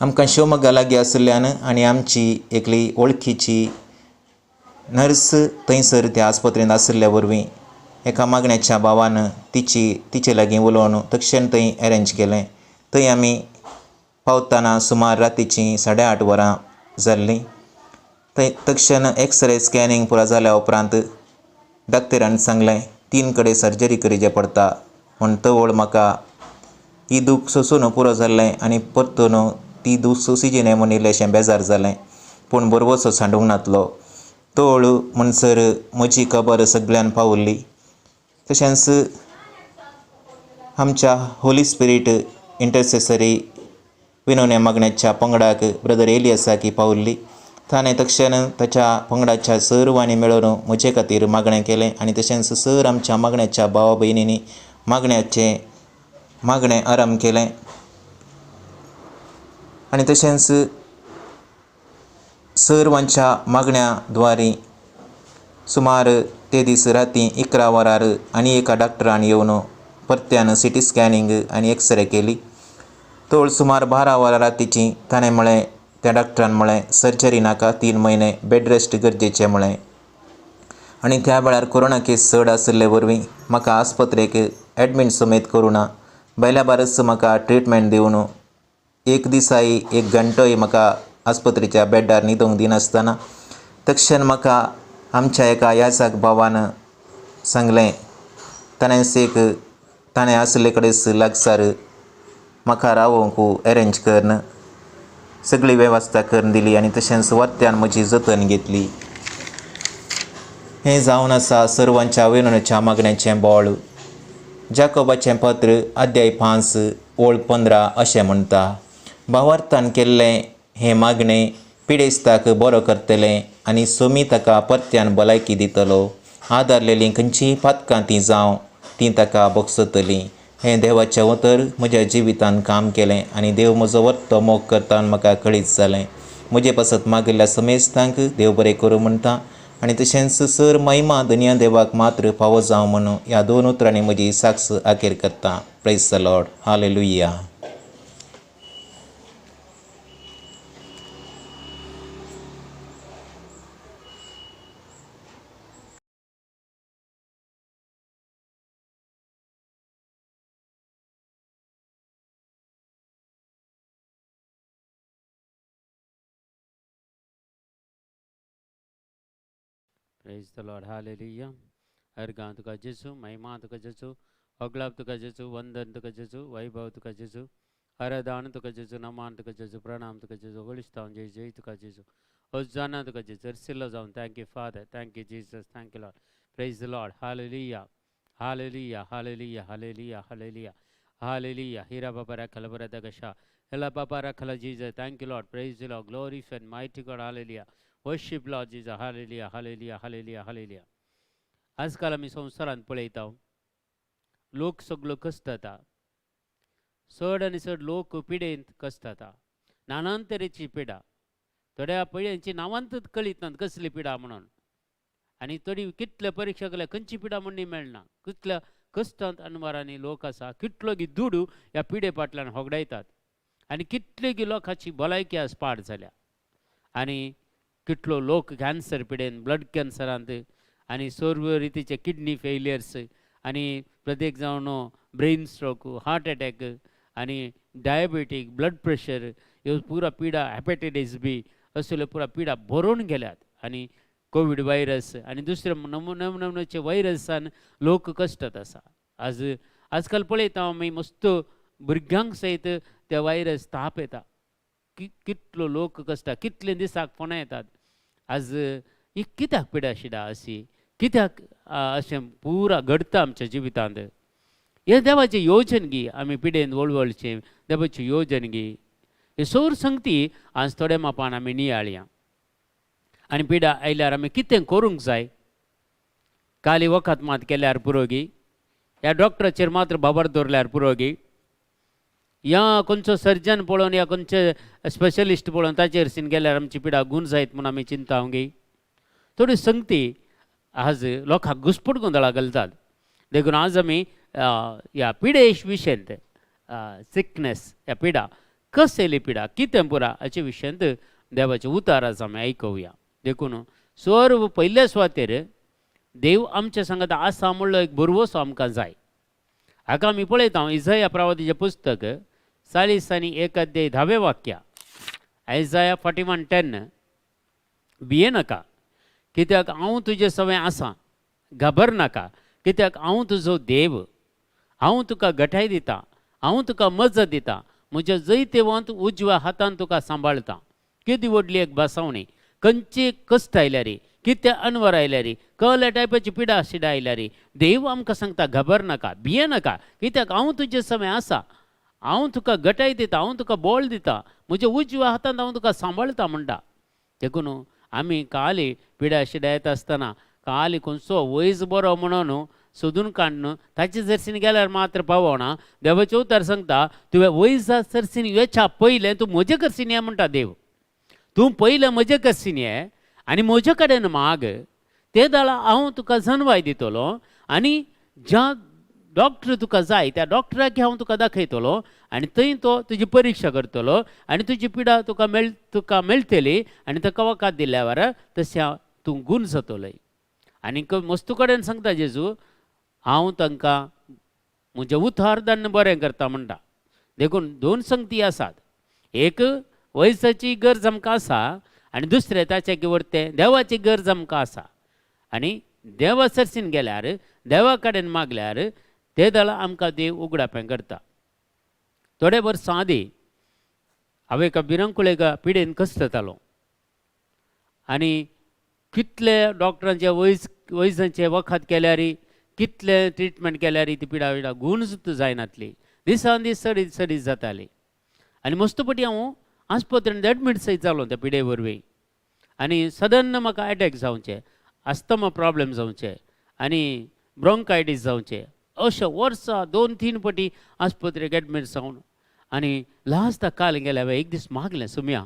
आमकां शिवमोग्गा लागीं आशिल्ल्यान आनी आमची एकली वळखीची नर्स थंयसर त्या आस्पत्रेंत आशिल्ल्या वरवीं एका मागण्याच्या भावान तिचे लागीं उलोवन तक्षण थंय एरेंज केलें. थंय आमी पावतना सुमार रातीचीं 8:30 वरां जाल्लीं. थंय तक्षण एक्सरे स्कॅनिंग पुरो जाल्या उपरांत डॉक्टरान सांगलें 3 कडेन सर्जरी करचें पडटा म्हूण. तवळ म्हाका ही दूख सोंसून पुरो जाल्लें आनी परतून ती दूख सोंसिची न्हय म्हूण इल्लेंशें बेजार जालें, पूण बरवसो सांडूंक नातलो. तवळ म्हणसर म्हजी खबर सगळ्यान पावली. तशेंच आमच्या होली स्पिरीट इंटरसेसरी विनवण्या मागण्याच्या पंगडाक ब्रदर एलियसाकी पावल्ली. ताणें तक्षण ताच्या पंगडाच्या सर्वांनी मेळून म्हजे खातीर मागणें केलें आनी तशेंच सर आमच्या मागण्याच्या भावा भयणींनी मागण्याचें मागणें आराम केलें आनी तशेंच सर्वांच्या मागण्या द्वारे सुमार ते दीस राती 11 वरार आनी एका डॉक्टरान येवन परत्यान सी टी स्कॅनिंग आनी एक्सरे केली. तोळ सुमार 12 वरां रातीची ताणें म्हळें, त्या डॉक्टरान म्हळें, सर्जरी नाका, 3 म्हयने बेड रेस्ट गरजेचें म्हळें. आनी त्या वेळार कोरोना केस चड आशिल्ले वरवीं म्हाका आस्पत्रेक एडमीट समेत करूं ना, भायल्या बारच म्हाका ट्रिटमेंट दिवन एक दिसाय एक घंटोय म्हाका आस्पत्रेच्या बेडार न्हिदोंक दिनासतना तक्षण म्हाका आमच्या एका याजाक भावान सांगलें, ताणेंच एक ताणें आशिल्ले कडेन लागसार म्हाका रावोंक एरेंज करून सगळी वेवस्था करून दिली आनी तशेंच वर्त्यान म्हजी जतन घेतली. हें जावन आसा सर्वांच्या विनवणेच्या मागण्याचें बोळ. जाकोबाचें पत्र अध्याय 5 ओळ 15 अशें म्हणटा, भावार्थान केल्लें हें मागणें पिडेस्ताक बरो करतलें आनी सोमी ताका परत्यान भलायकी दितलो. आदारलेलीं खंयचीय पातकां तीं जावं तीं ताका भोगसतलीं. हें देवाचें उतर म्हज्या जिवितान काम केलें आनी देव म्हजो वर्तो मोग करता म्हाका कळीत जालें. म्हजे पासत मागिल्ल्या समेस्तांक देव बरें करूं म्हणटा आनी तशेंच सर महिमा धनया देवाक मात्र फावो जावं म्हणून ह्या 2 उतरांनी म्हजी साक्ष आखेर करता. Praise the Lord. Hallelujah. Praise the Lord. Hallelujah. अर्घां तुका जेजू, महिमा तुका जेजू, अगलाब तुका जेजू, वंदन तुका जेजू, वैभव तुका जेजू, आराधन तुका जेजू, नमान तुका जेजू, प्रणाम तुका जेजू, होलिस्तांव जय जय तुका जेजू, होजाना तुका जेजू, अर्सिल्लो जावन. Thank you Father, thank you Jesus, thank you Lord. Praise the Lord. Hallelujah, hallelujah, hallelujah, hallelujah, hallelujah, hallelujah. Hira Baba रखल बरदगशा हेला बाबा रखल Jesus. Thank you Lord. Praise the Lord. Glory and mighty God. Hallelujah. Worship Lord Jesus. Hallelujah, hallelujah, hallelujah, hallelujah. आजकाल आमी संवसारांत पळयता लोक सगळो कसता, चड आनी चड लोक पिडेंत कसता, नानान तरेची पिडा, थोड्या पिड्यांची नांवांतच कळीत नात कसली पिडा म्हणून, आनी थोडी कितले परिक्षा केल्या खंयची पिडा म्हणून मेळना, कितल्या कश्टांत अनवारांनी लोक आसा, कितलो गी दुडू ह्या पिडे फाटल्यान होगडायतात आनी कितले गी लोकांची भलायकी आज पाड जाल्या आनी कितलो लोक कॅन्सर पिडेन, ब्लड कॅन्सरांत आनी सर्व रितीचे किडनी फेलियर्स आनी प्रत्येक जावन ब्रेन स्ट्रोक, हार्ट अटॅक आनी डायबेटीक, ब्लड प्रेशर ह्यो पुरा पिडा, हेपेटायटीस बी असल्यो पुरा पिडा भरून गेल्यात आनी कोवीड व्हायरस आनी दुसरे नव नवनवचे व्हायरसान लोक कश्टात आसा. आज आजकाल पळयता आमी मस्त भुरग्यांक सयत ते व्हायरस ताप येता, कितलो लोक कश्टा, कितले दिसाक फोनां येतात. आज ही कित्याक पिडा शिडा अशी कित्याक अशें पुरा घडटा आमच्या जिवितांत? हें देवाचें योजन गी आमी पिडेन वळवळचें देवाचें योजन गी. हे सोर संगती आज थोड्या मापान आमी नियाळया आनी पिडा आयल्यार आमी कितें करूंक जाय? काली वखद मात केल्यार पुरो गी, ह्या डॉक्टराचेर मात्र बाबर दवरल्यार पुरो गी, या खंयचो सर्जन पळोवन या खंयचे स्पेशलिस्ट पळोवन ताचेर सीन गेल्यार आमची पिडा गूण जायत म्हूण आमी चिंता गी. थोडी संगती आज लोकांक घुसपट गोंदळा घालतात. देखून आज आमी ह्या पिडे विशयांत सिकनेस ह्या पिडा कसली पिडा कितें पुरा हाचे विशयांत देवाचे उतार आज आमी आयकुया. देखून सर्व पयल्या सुवातेर देव आमच्या सांगात आसा म्हणलो एक भरवसो आमकां जाय. हाका आमी पळयता इजाया प्रवादीचें पुस्तक 40 आनी 1 अध्याय 10वें वाक्य, आयजाया 41:10, भिये नाका कित्याक हांव तुजे सवें आसा, घाबर नाका कित्याक हांव तुजो देव, हांव तुका गठाय दिता, हांव तुका मजत दिता, म्हज्या जैतेवंत उजव्या हातान तुका सांबाळटा. केदी व्हडली एक बसावणी, खंयची कश्ट आयल्यार, कितें अनवर आयल्यार, कहल्या टायपाची पिडा शिडा आयल्यार देव आमकां सांगता घाबर नाका, भिये नाका कित्याक हांव तुजे सवें आसा, हांव तुका गटाय दिता, हांव तुका बोळ दिता, म्हज्या उजव्या हातांत हांव तुका सांबाळता म्हणटा. देखून आमी काली पिड्या शिड्या येता आसतना काली खंयचो वयज बरो म्हणून सोदून काडून ताचे सरसीन गेल्यार मात्र पावना. देवाचें उतर सांगता तुवें वयजा सरसीन येच्या पयलें तूं म्हजे कडसीन ये म्हणटा देव. तूं पयलें म्हजे कडसीन ये आनी म्हजे कडेन माग, ते दाळा हांव तुका जनवाय दितलो आनी ज्या डॉक्टर तुका जाय त्या डॉक्टराक हांव तुका दाखयतलो आनी थंय तो तुजी परिक्षा करतलो आनी तुजी पिडा तुका मेळटली आनी ताका वखद दिल्या वेळार तशें तूं गूण जातलोय. आनी मस्तू कडेन सांगता जेजू हांव तांकां म्हजें उतार धाडून बरें करता म्हणटा. देखून दोन संगती आसात, एक वयसाची गरज आमकां आसा आनी दुसरें ताचें कितें देवाची गरज आमकां आसा. आनी देवा सरसीन गेल्यार देवा कडेन मागल्यार ते दळा आमकां देव उगडापें करता. थोडे वर्सां आदीं हांव एका भिरांकूळ एका पिडेन कसतालो आनी कितले डॉक्टरांचे वैजांचे वखद केल्यार कितले ट्रिटमेंट केल्यार ती पिडा विडा गूण सुद्दां जायनातली, दिसान दीस चडीत चडीत जाताली. आनी मस्तपटी हांव आस्पत्रेंत एडमीट सयत जालो त्या पिडे वरवीं आनी सदन म्हाका एटॅक जावचे, आस्तमा प्रॉब्लम जावचे आनी ब्रोंकायटीस जावचे, अशें वर्सां 2-3 पटी आस्पत्रेक एडमीट जावन आनी लास्ट काल गेल्या हांवें एक दीस मागलें सुम्या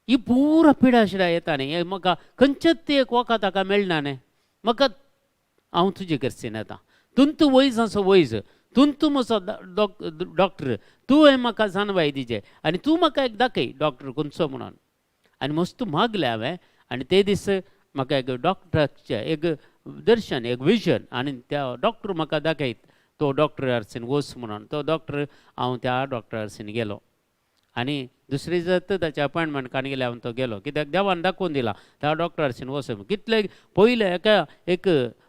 ही पुरा पिडा शिडा येता न्ही, म्हाका खंयचेच एक वखद ताका मेळना न्ही, म्हाका हांव तुजे कडसून येता, तुंतू वैज आसो वैज, तुंतू म्हजो डॉक्टर, तुवें म्हाका जानवाय दिजे आनी तूं म्हाका एक दाखय डॉक्टर खंयचो म्हणून. आनी मस्त मागलें हांवें आनी ते दीस म्हाका एक डॉक्टराचें एक दर्शन, एक विजन आनी त्या डॉक्टर म्हाका दाखयत तो डॉक्टर आरसीन वच म्हणून. तो डॉक्टर हांव त्या डॉक्टर आरसीन गेलो आनी दुसरे जात ताचें अपॉयंटमेंट काडून गेलें हांव तो गेलो, कित्याक देवान दाखोवन दिला त्या डॉक्टर आरसीन वच. कितले पयलें एका एक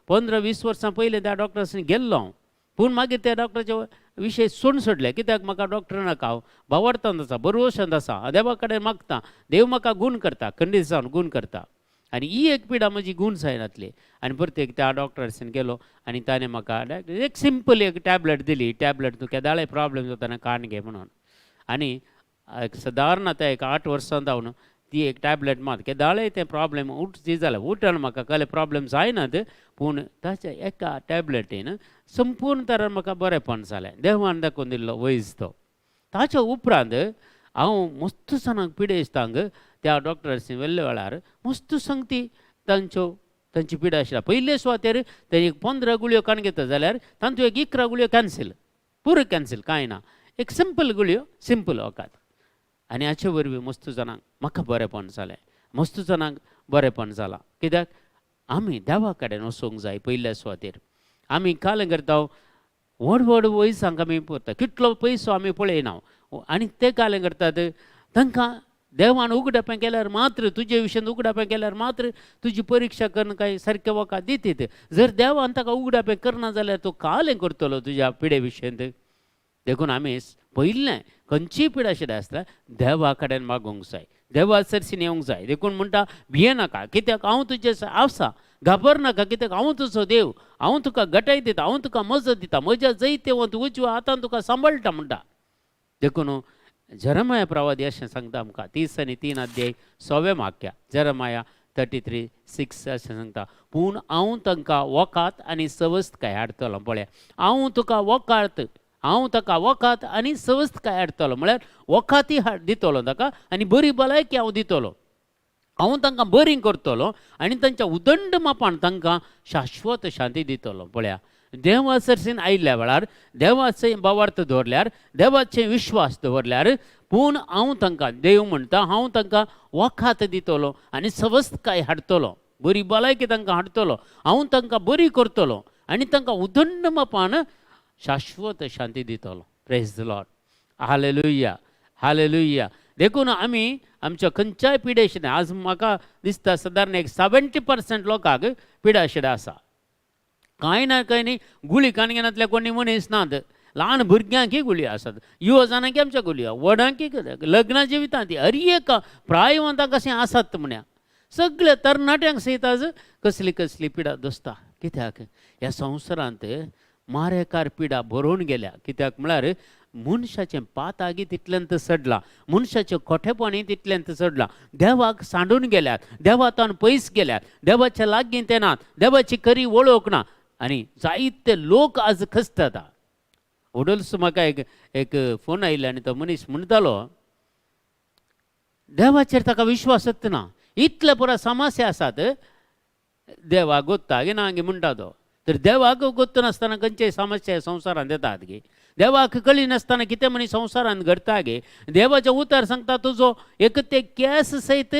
15-20 वर्सां पयलें त्या डॉक्टर आरसीन गेल्लो हांव, पूण मागीर त्या डॉक्टराचे विशय सोडून सोडले, कित्याक म्हाका डॉक्टर नाका, हांव भावार्थांत आसा, बरोवशांत आसा, देवा कडेन मागता, देव म्हाका गूण करता, खंडीत जावन गूण करता. आनी ही एक पिडा म्हजी गूण जायनातली. आनी परत एक त्या डॉक्टरान गेलो आनी ताणें म्हाका एक सिंपल एक टॅबलेट दिली, टॅबलेट तूं केदाळे प्रॉब्लम जाता कान घे म्हणून. आनी एक सदारण आतां एक 8 वर्सां जावन ती एक टॅबलेट मात केदाळे तें प्रॉब्लम उठ जी जालें उठण म्हाका कसले प्रॉब्लम जायनात, पूण ताच्या एका टॅबलेटीन संपूर्ण तरान म्हाका बरेंपण जालें, देवान दाखोवन दिल्लो वैज तो. ताच्या उपरांत हांव मस्त जाणांक पिडेस्तांक त्या डॉक्टरांनी वेल्ल्या वेळार मस्त संगती तांच्यो तांची पिडा आशिल्ल्या पयले सुवातेर ते एक 15 गुळयो काडून घेता जाल्यार तांच्यो एक 11 गुळयो कॅन्सील, पुरो कॅन्सील, कांय ना, एक सिंपल गुळयो, सिंपल वखद. आनी हाचे वरवीं मस्त जाणांक म्हाका बरेंपण जालें, मस्त जाणांक बरेंपण जालां. कित्याक आमी देवा कडेन वचूंक जाय पयल्या सुवातेर. आमी काल करता व्हड व्हड वयसांक आमी पळयता, कितलो पयसो आमी पळयना आनी ते काल करतात तांकां देवान उगडापें केल्यार मात्र, तुजे विशयान उगडापें केल्यार मात्र तुजी परिक्षा करून काय सारकें वखद दितीत. जर देवान ताका उगडापें करना जाल्यार तो कालें करतलो तुज्या पिडे विशयांत. देखून आमी पयलें खंयचीय पिडा शिडा आसता देवा कडेन मागूंक जाय, देवा सरसीन येवंक जाय. देखून म्हणटा भियेनाका कित्याक हांव तुजे आसा, घाबर नाका कित्याक हांव तुजो देव, हांव तुका गटाय दिता, हांव तुका मजत दिता, म्हज्या जैतेवंत उजव्या हातान तुका सांबाळटा म्हणटा. देखून जरमाया प्रवादी अशें सांगता आमकां 33 अध्याय 6 वाक्या, जरमाया 33:6 अशें सांगता, पूण हांव तांकां वखात आनी सवस्तकाय हाडटलो. पळया हांव तुका वखात, हांव ताका वखात आनी सवस्तकाय हाडटलो, म्हळ्यार वखाती दितलो ताका आनी बरी भलायकी हांव दितलो, हांव तांकां बरी करतलो आनी तांच्या उदंड मापान तांकां शाश्वत शांती दितलो. पळया देवा सरसीन आयिल्ल्या वेळार देवाचे भावार्थ दवरल्यार, देवाचे विश्वास दवरल्यार, पूण हांव तांकां देव म्हणटा हांव तांकां वखात दितलो आनी सवस्तकाय हाडटलो, बरी भलायकी तांकां हाडटलो, हांव तांकां बरी करतलो आनी तांकां उदंड मापान शाश्वत शांती दितलो. Praise the Lord, hallelujah, hallelujah. देखून आमी आमच्या खंयच्याय पिडेशिडें आज म्हाका दिसता सादारण एक 70% लोकांक पिडाशिडा आसा, कांय ना कांय न्ही गुळी कान घेनातल्या कोणी मनीस नात, ल्हान भुरग्यांकय गुळयो आसात, युवा जाणांकी आमच्या गुळयो, व्हडांकी लग्नां जिवितांत ती हर एक प्रायवंतां कशें आसात म्हण्या सगळ्या तरणाट्यांक सयत आज कसली कसली पिडा दोसता. कित्याक ह्या संवसारांत मारेकार पिडा भरून गेल्या. कित्याक म्हळ्यार मनशाचें पातागी तितल्यांत चडलां, मनशाचें खोटेपणी तितल्यांत चडलां. देवाक सांडून गेल्यात, देवातान पयस गेल्यात, देवाच्या लागीं ते नात, देवाची खरी वळख ना आनी जायते लोक आज खसतात. वडोलसो म्हाका एक एक फोन आयलो आनी तो मनीस म्हणटालो देवाचेर ताका विश्वासच ना, इतले पुरा समस्या आसात, देवाक गोत्ता गे ना गे म्हणटा तो. तर देवाक गोत्त नासतना खंयचे समस्या संवसारांत येतात गे, देवाक कळी नासतना कितें म्हणी संवसारांत घडटा गे. देवाचें उतर सांगता तुजो एक ते केंस सयत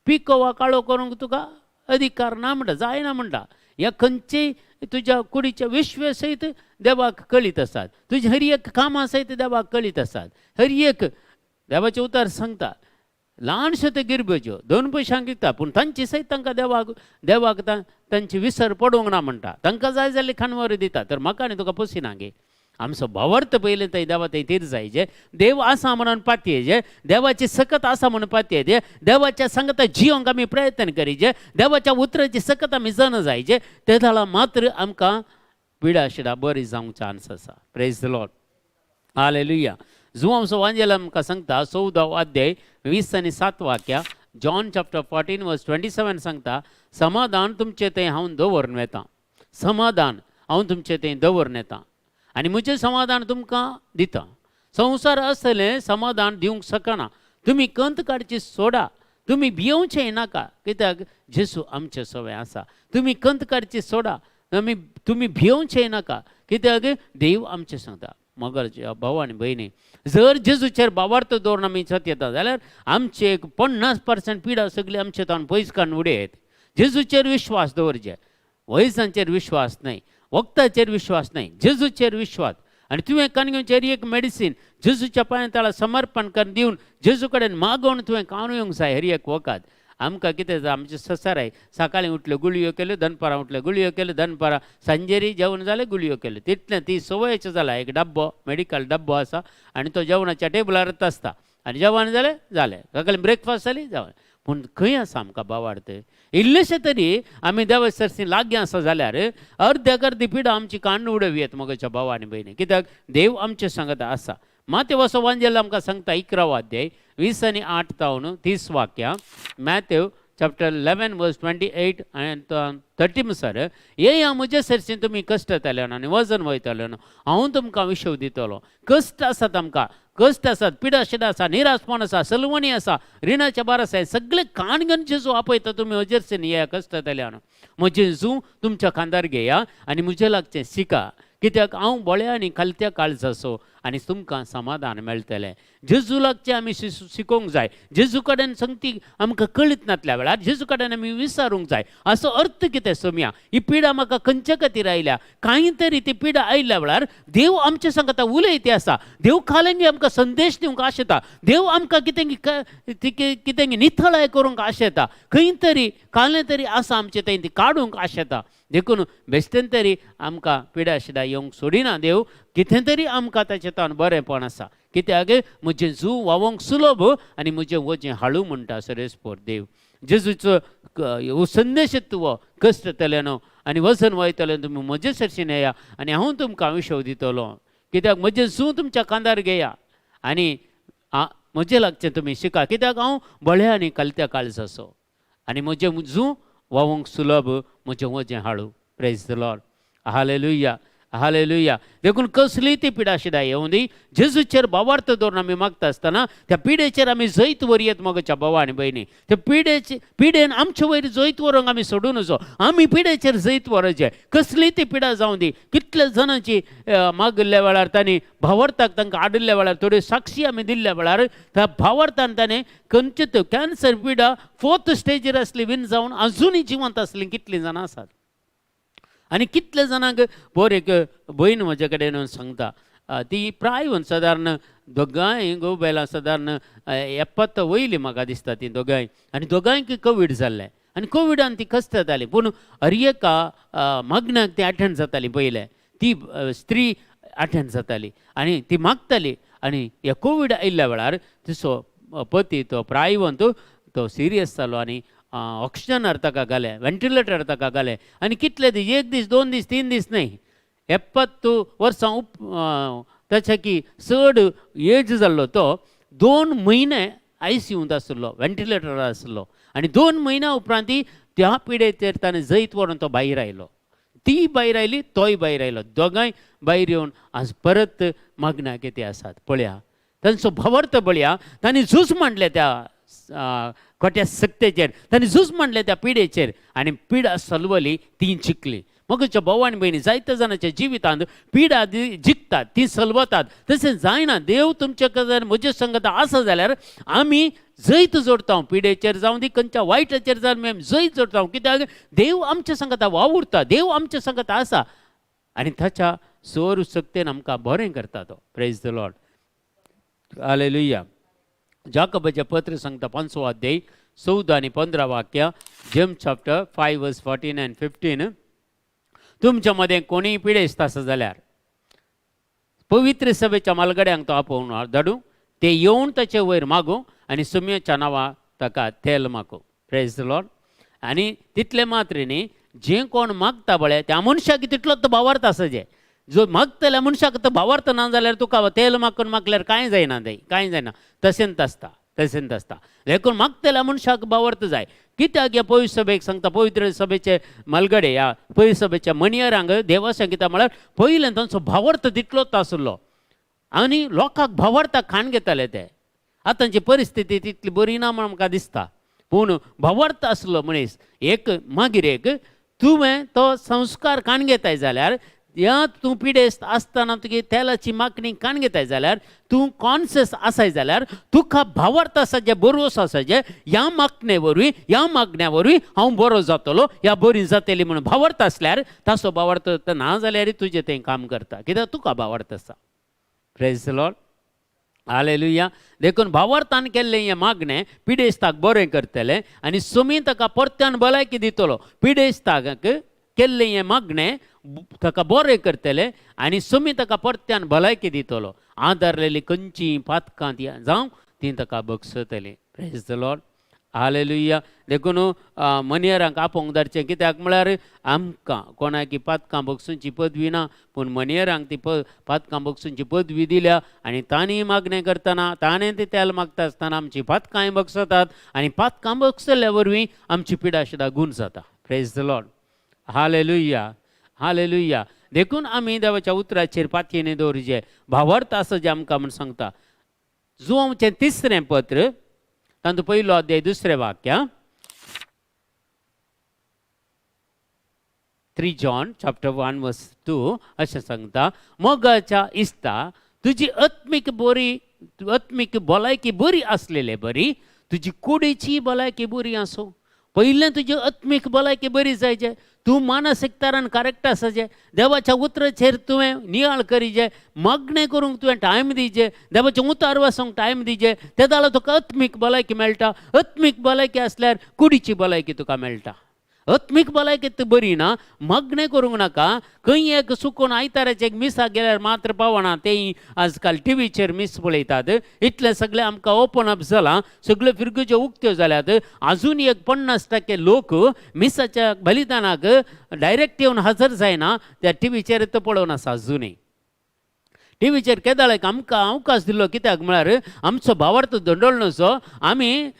पिको वा काळो करूंक तुका अधिकार ना म्हणटा, जायना म्हणटा. ह्या खंयचेय तुज्या कुडीच्या विश्व सयत देवाक कळीत आसात, तुज्या हर एक कामां सयत देवाक कळीत आसात. हर एक देवाचें उतर सांगता ल्हानश्यो त्यो गिरब्योच्यो 2 पयशांक विकता, पूण तांची सयत तांकां देवाक देवाक तांची विसर पडूंक ना म्हणटा, तांकां जाय जाल्यार खानवार दिता. तर म्हाका आनी तुका पोसिना गे, आमचो भावार्थ पयलें थंय देवा थंय तीर जायचे, देव आसा म्हणून पातयेचे, देवाची सकत आसा म्हणून पातयेचे, देवाच्या सांगता जियोंक आमी प्रयत्न करीचे, देवाच्या उतराची सकत आमी जन जायचे, ते जाल्यार मात्र आमकां पिडा शिडा बरी जावंक चान्स आसा. Praise the Lord, hallelujah. जुवांचो वांजेल आमकां सांगता 14 अध्याय 20 आनी 7 वाक्या, जॉन चॅप्टर 14 वर्स 27 सांगता, समाधान तुमचें थंय हांव दवरून येता, समाधान हांव तुमचें थंय दवरून येता आनी म्हजें समाधान तुमकां दिता. संवसार आसतलें समाधान दिवंक शकना, तुमी कंत काडची सोडा, तुमी भियोवचें नाका, कित्याक जेजू आमचें सवय आसा. तुमी कंत काडची सोडा, तुमी भियोवचें नाका, कित्याक देव आमचें सांगता. मगर भाव आनी भयणी, जर जेजूचेर भावार्थ दवरून आमी येता जाल्यार आमचे एक 50% पिडा सगळी आमचे तावन पयस काडून उडयत. जेजूचेर विश्वास दवरचे, वयसांचेर विश्वास न्हय, वखदाचेर विश्वास न्हय, जेजूचेर विश्वास. आनी तुवें कान घेवचेर एक मेडिसीन जेजूच्या पांयां ताळा समर्पण करून दिवन जेजू कडेन मागोवन तुवें कान येवंक जाय हर एक वखद. आमकां कितें जाता, आमचें ससाराय सकाळीं उठल्यो गुळयो केल्यो, दनपारां उठल्यो गुळयो केल्यो, दनपारां सांजेरी जेवण जालें गुळयो केल्यो, तितलें ती संवयेचें जालां. एक डब्बो मेडिकल डब्बो आसा आनी तो जेवणाच्या टेबलारच आसता आनी जेवण जालें जालें, सकाळीं ब्रेकफास्ट जाली जेवण. पूण खंय आसा आमकां भावार्थ? इल्लेशें तरी आमी देवा सरसी लागीं आसा जाल्यार अर्द्याक अर्दी पिडा आमची काण्ण उडोवयेत मगच्या भाव आनी भयणी, कित्याक देव आमचें सांगता आसा. मातेव वांजेल आमकां सांगता 11 अध्याय 20 आनी 8 तावन 30 वाक्यां, मॅथ्यू चॅप्टर 11 वर्स 28 आनी 30 म्हणसर, येया म्हजे सरशी तुमी कश्ट येताले आनी वजन वयताले, हांव तुमकां विशव दितलो. कश्ट आसात आमकां, कश्ट आसात, पिडा शिडा आसा, निराशपण आसा, सलवणी आसा, रिणाचे भार आसा, सगळे कान घेवन जेजू आपयता तुमी म्हजेर येया कश्ट येताले, म्हजें जू तुमच्या खांदार घेया आनी म्हजे लागचें शिका, कित्याक हांव बोळ्या आनी खालत्या काळजाचो आनी तुमकां समाधान मेळटलें. जेजू लागचें आमी शिकोवंक जाय, जेजू कडेन संगती आमकां कळीत नासल्या वेळार जेजू कडेन आमी विचारूंक जाय. असो अर्थ कितें सोमया, ही पिडा म्हाका खंयच्या खातीर आयल्या? कांय तरी ती पिडा आयल्या वेळार देव आमचे सांगता उलयते आसा, देव खालंगी आमकां संदेश दिवंक आशेता, देव आमकां कितें कितें निथळाय करूंक आशेता, खंय तरी कालें तरी आसा आमचें थंय ती काडूंक आशेता. देखून बेश्टेन तरी आमकां पिडा शिडा येवंक सोडिना देव, कितें तरी आमकां ताचें तान बरेंपण आसा, कित्याक म्हजें जू वावोंक सुलभ आनी म्हजें वजें हाळू म्हणटा सरेस्पोर देव. जेजूचो हो संदेश तूं कश्ट येतले न्हू आनी वजन वयतलें, तुमी म्हजे सरशीन येया आनी हांव तुमकां विशव दितलो, कित्याक म्हजें जू तुमच्या खांदार घेया आनी म्हजें लागचें तुमी शिका, कित्याक हांव बळ्या आनी कलत्या काळजाचो आनी म्हजें जू वावोंक सुलभ, म्हजें वजें हाळू. Praise the Lord, hallelujah, hallelujah. देखून कसलीय ती पिडा शिडा येवं दी, जेजूचेर भावार्थ दवरून आमी मागता आसतना त्या पिडेचेर आमी जैत व्हरयेत मगच्या भावा आनी भयणी. त्या पिडेचे पिडेन आमचे वयर जैत व्हरूंक आमी सोडूं नजो, आमी पिडेचेर जैत व्हरचें. कसलीय ती पिडा जावं दी, कितल्या जाणांची मागिल्ल्या वेळार तांणी भावार्थाक तांकां आडिल्ल्या वेळार थोड्यो साक्षी आमी दिल्ल्या वेळार त्या भावार्थान ताणें खंयचे कॅन्सर पिडा 4th स्टेजीर आसली विन जावन अजुनूय जिवंत आसली कितलीं जाणां आसात. आनी कितले जाणांक बोर एक भयण म्हजे कडेन येवन सांगता, ती प्राय सादारण दोगांय गो बैलां सादारण 70 वयली म्हाका दिसता ती दोगांय, आनी दोगांयक कोवीड जाल्लें आनी कोविडान ती कश्ट जाताली, पूण हर एका मागण्याक ती अटेंड जाताली, पयलें ती स्त्री अटेंड जाताली आनी ती मागताली. आनी ह्या कोवीड आयिल्ल्या वेळार तिचो पती तो प्रायवंत तो सिरियस जालो आनी ऑक्सिजनार ताका घालें, वेंटिलेटर ताका घालें आनी कितले दीस, 1 दीस 2 दीस 3 दीस न्हय, 70 वर्सां ताच्या की चड एज जाल्लो तो 2 म्हयने आयसीयूंत आशिल्लो, व्हेंटिलेटर आशिल्लो आनी 2 म्हयन्या उपरांत त्या पिडेचेर ताणें जैत व्हरून तो भायर आयलो. ती भायर आयली, तोय भायर आयलो. दोगांय भायर येवन आज परत मागण्या कितें आसात. पळया तांचो भावार्थ, पळया तांणी झूज मांडलें त्या खोट्या सक्तेचेर, तांणी झूज मांडलें त्या पिडेचेर आनी पिडा सलवली, ती जिखली. मोगाच्या भाव आनी भयणी, जायत्या जाणांच्या जिवितांत पिडा जिखतात, ती सलवतात. तशें जायना. देव तुमच्या कडेन, म्हजे संगत आसा जाल्यार आमी जैत जोडटा. पिडेचेर जावं दी, खंयच्या वायटाचेर जावन आमी जैत जोडटा, कित्याक देव आमच्या संगता वावुरता, देव आमच्या संगता आसा आनी ताच्या सोर शक्तेन आमकां बरें करता तो. Praise the Lord, hallelujah. जाकबाचें पत्र सांगता, 5वो अध्याय, 14 आनी 15 वाक्य, James chapter 5 verse 14 and 15. तुमच्या मदें कोणीय पिडेस्त आसा जाल्यार पवित्र सभेच्या मालगड्यांक तो आपोवन धाडूं. ते येवन ताचे वयर मागूं आनी सुम्याच्या नांवा ताका तेल मागूं. Praise the Lord. आनी तितलें मात्र न्ही, जे कोण मागता पळय त्या मनशाक तितलोच तो भावार्थ आसा. जे जो मागतल्या मनशाक तो भावार्थ ना जाल्यार तुका तेल मागून मागल्यार कांय जायना, ते कांय जायना. तशेंच आसता, तशेंच आसता. देखून मागतल्या मनशाक भावार्थ जाय. कित्याक ह्या पवित्र सभेक सांगता, पवित्र सभेचे मलगडे, ह्या पवित्र सभेच्या मणयरांक देवा सांगिता म्हळ्यार पयलें तांचो भावार्थ तितलोच आसलो आनी लोकांक भावार्थाक खाण घेताले ते. आतांची परिस्थिती तितली बरी ना म्हण म्हाका दिसता, पूण भावार्थ आसलो मनीस एक. मागीर एक तुवें तो संस्कार काण घेताय जाल्यार, ह्या तूं पिडेस्त आसतना तुगे तेलाची मागणी काण घेताय जाल्यार, तूं कॉन्सियस आसाय जाल्यार, तुका भावार्थ आसा, जे बरोस आसा, जे ह्या मागणे वरवीं, ह्या मागण्या वरवीं हांव बरो जातलो, ह्या बरी जातली म्हणून भावार्थ आसल्यार, ताचो भावार्थ ना जाल्यार तुजें तें काम करता, कित्याक तुका भावार्थ आसा. Praise Lord, hallelujah. देखून भावार्थान केल्लें हें मागणें पिडेस्ताक बरें करतलें आनी सुमी ताका परत्यान भलायकी दितलो. पिडेस्ताक केल्लें हें मागणें ताका बरें करतलें आनी सुमी ताका परत्यान भलायकी दितलो. आदारलेली खंयची पातकां ती जावं, ती ताका बगसतली. Praise the Lord, hallelujah. देखून मनियरांक आपोवंक धाडचें, कित्याक म्हळ्यार आमकां कोणाकी पातकां बगसूंची पदवी ना, पूण मनियरांक ती पातकां बगसूंची पदवी दिल्या आनी तांणी मागणें करतना, ताणें ती तेल मागता आसतना आमची पातकांय बगसतात आनी पातकां बगसल्या वरवीं आमची पिडा सुद्दां गुण जाता. Praise the Lord, hallelujah, hallelujah. देखून आमी देवाच्या उतराचेर पातयेने दवरचे, भावार्थ आसा जें आमकां म्हूण सांगता. जुवांवचें तिसरें पत्र, तातूंत पयलो अध्याय, दुसरें वाक्य, 3 John chapter 1 verse 2 अशें सांगता, मोगाच्या इस्ता, तुजी आत्मीक भलायकी बरी आसलेले बरी तुजी कुडीची भलायकी बरी आसूं. पयलें तुजी आत्मीक भलायकी बरी जायचे, तूं मानसीक तरान करेक्ट आसाचे, देवाच्या उतराचेर तुवें नियाळ करीजे, मागणें करूंक तुवें टायम दिजे, देवाचें उतार वाचूंक टायम दिजे. ते जाल्यार तुका आत्मीक भलायकी मेळटा. आत्मीक भलायकी आसल्यार कुडीची भलायकी तुका मेळटा. आत्मीक भलायकी ती बरी ना, मागणें करूंक नाका. खंय एक चुकून आयताराचें एक मिसाक गेल्यार मात्र पावना, तेय आजकाल टिवीचेर मीस पळयतात. इतलें सगळें आमकां ओपन अप जालां, सगळ्यो फिरगुज्यो उक्त्यो जाल्यात. आजून एक 50% लोक मिसाच्या बलिदानाक डायरेक्ट येवन हजर जायना, त्या टिवीचेर तो पळोवन आसा. आजुनूय टिवीचेर केदाळ एक आमकां अवकाश दिल्लो, कित्याक म्हळ्यार आमचो भावार्थ दंडोळनचो, आमी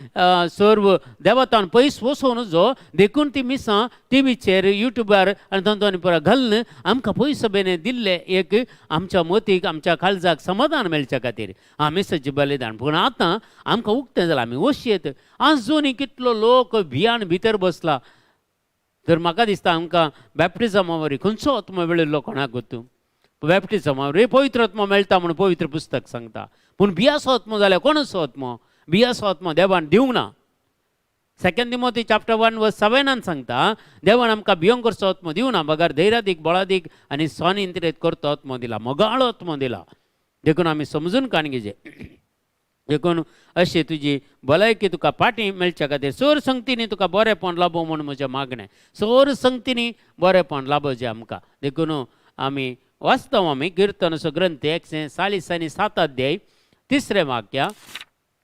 सर्व देवतान पयस वचोवन जो. देखून ती मिसां टिवीचेर, युट्यूबार आनी तांतून पुरा घालून आमकां पयस सभेने दिल्ले एक आमच्या मतीक, आमच्या काळजाक समाधान मेळच्या खातीर आं मिसाचें बलिदान. पूण आतां आमकां उक्तें जालां, आमी वशयेत. आजुनूय कितलो लोक भियान भितर बसला. तर म्हाका दिसता आमकां बॅप्टिजमा वरवीं खंयचो आत्मो मेळिल्लो कोणाक गोतू. बॅप्टिजमा वरवीं पवित्र आत्मो मेळटा म्हणून पवित्र पुस्तक सांगता, पूण बियासो आत्मो जाल्यार कोणाचो आत्मो? बियासो आत्मो देवान दिवंक ना. सेकंड तिमोती चॅप्टर 1 वर्स 7 सांगता, देवान आमकां भियोंक करचो आत्मो दिवना, बगर धैर्यादीक, बळादीक आनी स्वनियंत्रीत करतो आत्मो दिला, मोगाळो आत्मो दिला. देखून आमी समजून काण घेजे. देखून अशी तुजी भलायकी तुका फाटीं मेळच्या खातीर सोर संगतीनी तुका बरेपण लाबो म्हूण म्हजें मागणें. सोर संगतीनी बरेपण लाबोचें आमकां. देखून आमी वास्तव आमी किर्तनाचो ग्रंथ 147 अध्याय, तिसरें वाक्य.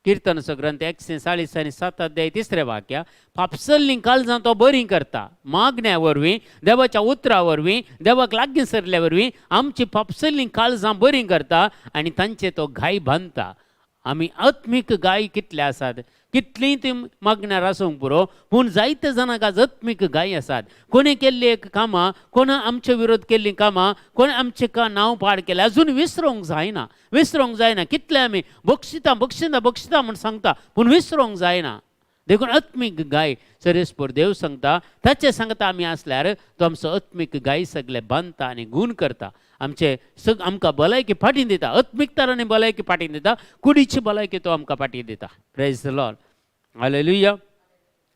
किर्तनाचो ग्रंथ 140 आनी 7 अध्याय 3 वाक्य, फापसल्लीं काळजां तो बरीं करता. मागण्या वरवीं, देवाच्या उतरा वरवीं, देवाक लागीं सरल्या वरवीं आमची फापसल्लीं काळजां बरीं करता आनी तांचे तो घाय बांदता. आमी आत्मीक गाय कितले आसात, कितलीं ती मागण्यार आसूंक पुरो, पूण जायते जाणांक आज आत्मीक गाय आसात. कोणें केल्ली एक कामां, कोणें आमचे विरोध केल्लीं कामां, कोणें आमचें नांव पाड केलें, अजून विसरोंक जायना, विसरोंक जायना. कितले आमी बक्षिता बक्षिता बक्षिता म्हूण सांगता, पूण विसरोंक जायना. देखून आत्मीक गाय सरेस्पर देव सांगता, ताचे सांगता आमी आसल्यार तो आमचो आत्मीक गाय सगळे बांदता आनी गूण करता. आमचे आमकां भलायकी फाटीं दिता, आत्मीक तरांनी भलायकी फाटीं दिता, कुडीची भलायकी तो आमकां फाटीं दिता. Praise the Lord, hallelujah.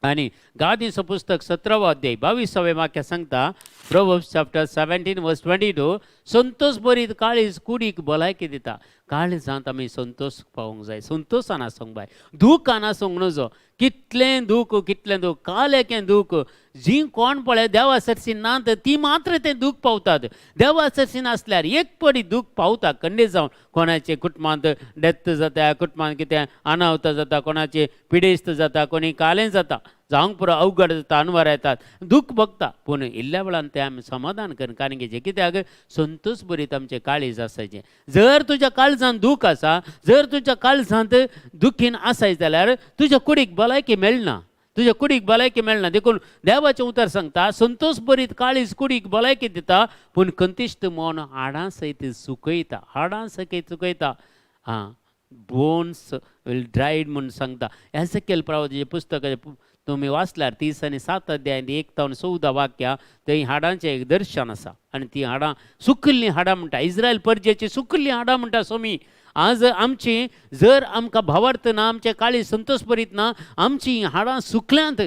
आनी गादीचो पुस्तक 17वो अध्याय 22वें वाक्य सांगता, प्रोवर्ब्स चॅप्टर 17 वर्स 22, संतोष बरीत काळीज कुडीक भलायकी दिता. काळजांत आमी संतोष पावोंक जाय, संतोशान आसूंक जाय, दुखान आसूंक नजो. कितलें दूख, कितलें दूख, कालेकें दूख, जी कोण पळय देवा सरशी ना ती मात्र तें दूख पावतात. देवा सरशी नासल्यार एक पडी दूख पावता खंडीत जावन. कोणाचे कुटुंबांत डेथ जाता, कुटुंबांत कितें अनावत जाता, कोणाचे पिडेस्त जाता, कोणी कालें जाता, जावंक पुरो अवघड जाता, अनवर येतात, दूख भोगता. पूण इल्ल्या वेळान तें आमी समाधान कर, कारण की कित्याक संतोष बरीत आमचें काळीज आसायचें. जर तुज्या काळजांत दूख आसा, जर तुज्या काळजांत दुखीन आसाय जाल्यार तुज्या कुडीक भलायकी मेळना, तुज्या कुडीक भलायकी मेळना. देखून देवाचें उतर सांगता, संतोष बरीत काळीज कुडीक भलायकी दिता, पूण कंतिश्ट मन हाडां सयत सुकयता, हाडां सयत सुकयता. आं, बोन्स will dried म्हूण सांगता. एझेकियल प्रवादाचें पुस्तक तुमी वाचल्यार 30 आनी 7 अध्याय 1 तावन 14 वाक्यां, थंय हाडांचें एक दर्शन आसा आनी ती हाडां सुकिल्लीं हाडां म्हणटा, इस्रायल परजेची सुकिल्लीं हाडां म्हणटा. स्वामी आज आमची जर आमकां भावार्थ ना, आमचें काळीज संतोष बरीत ना, आमचीं हाडां सुकल्यांत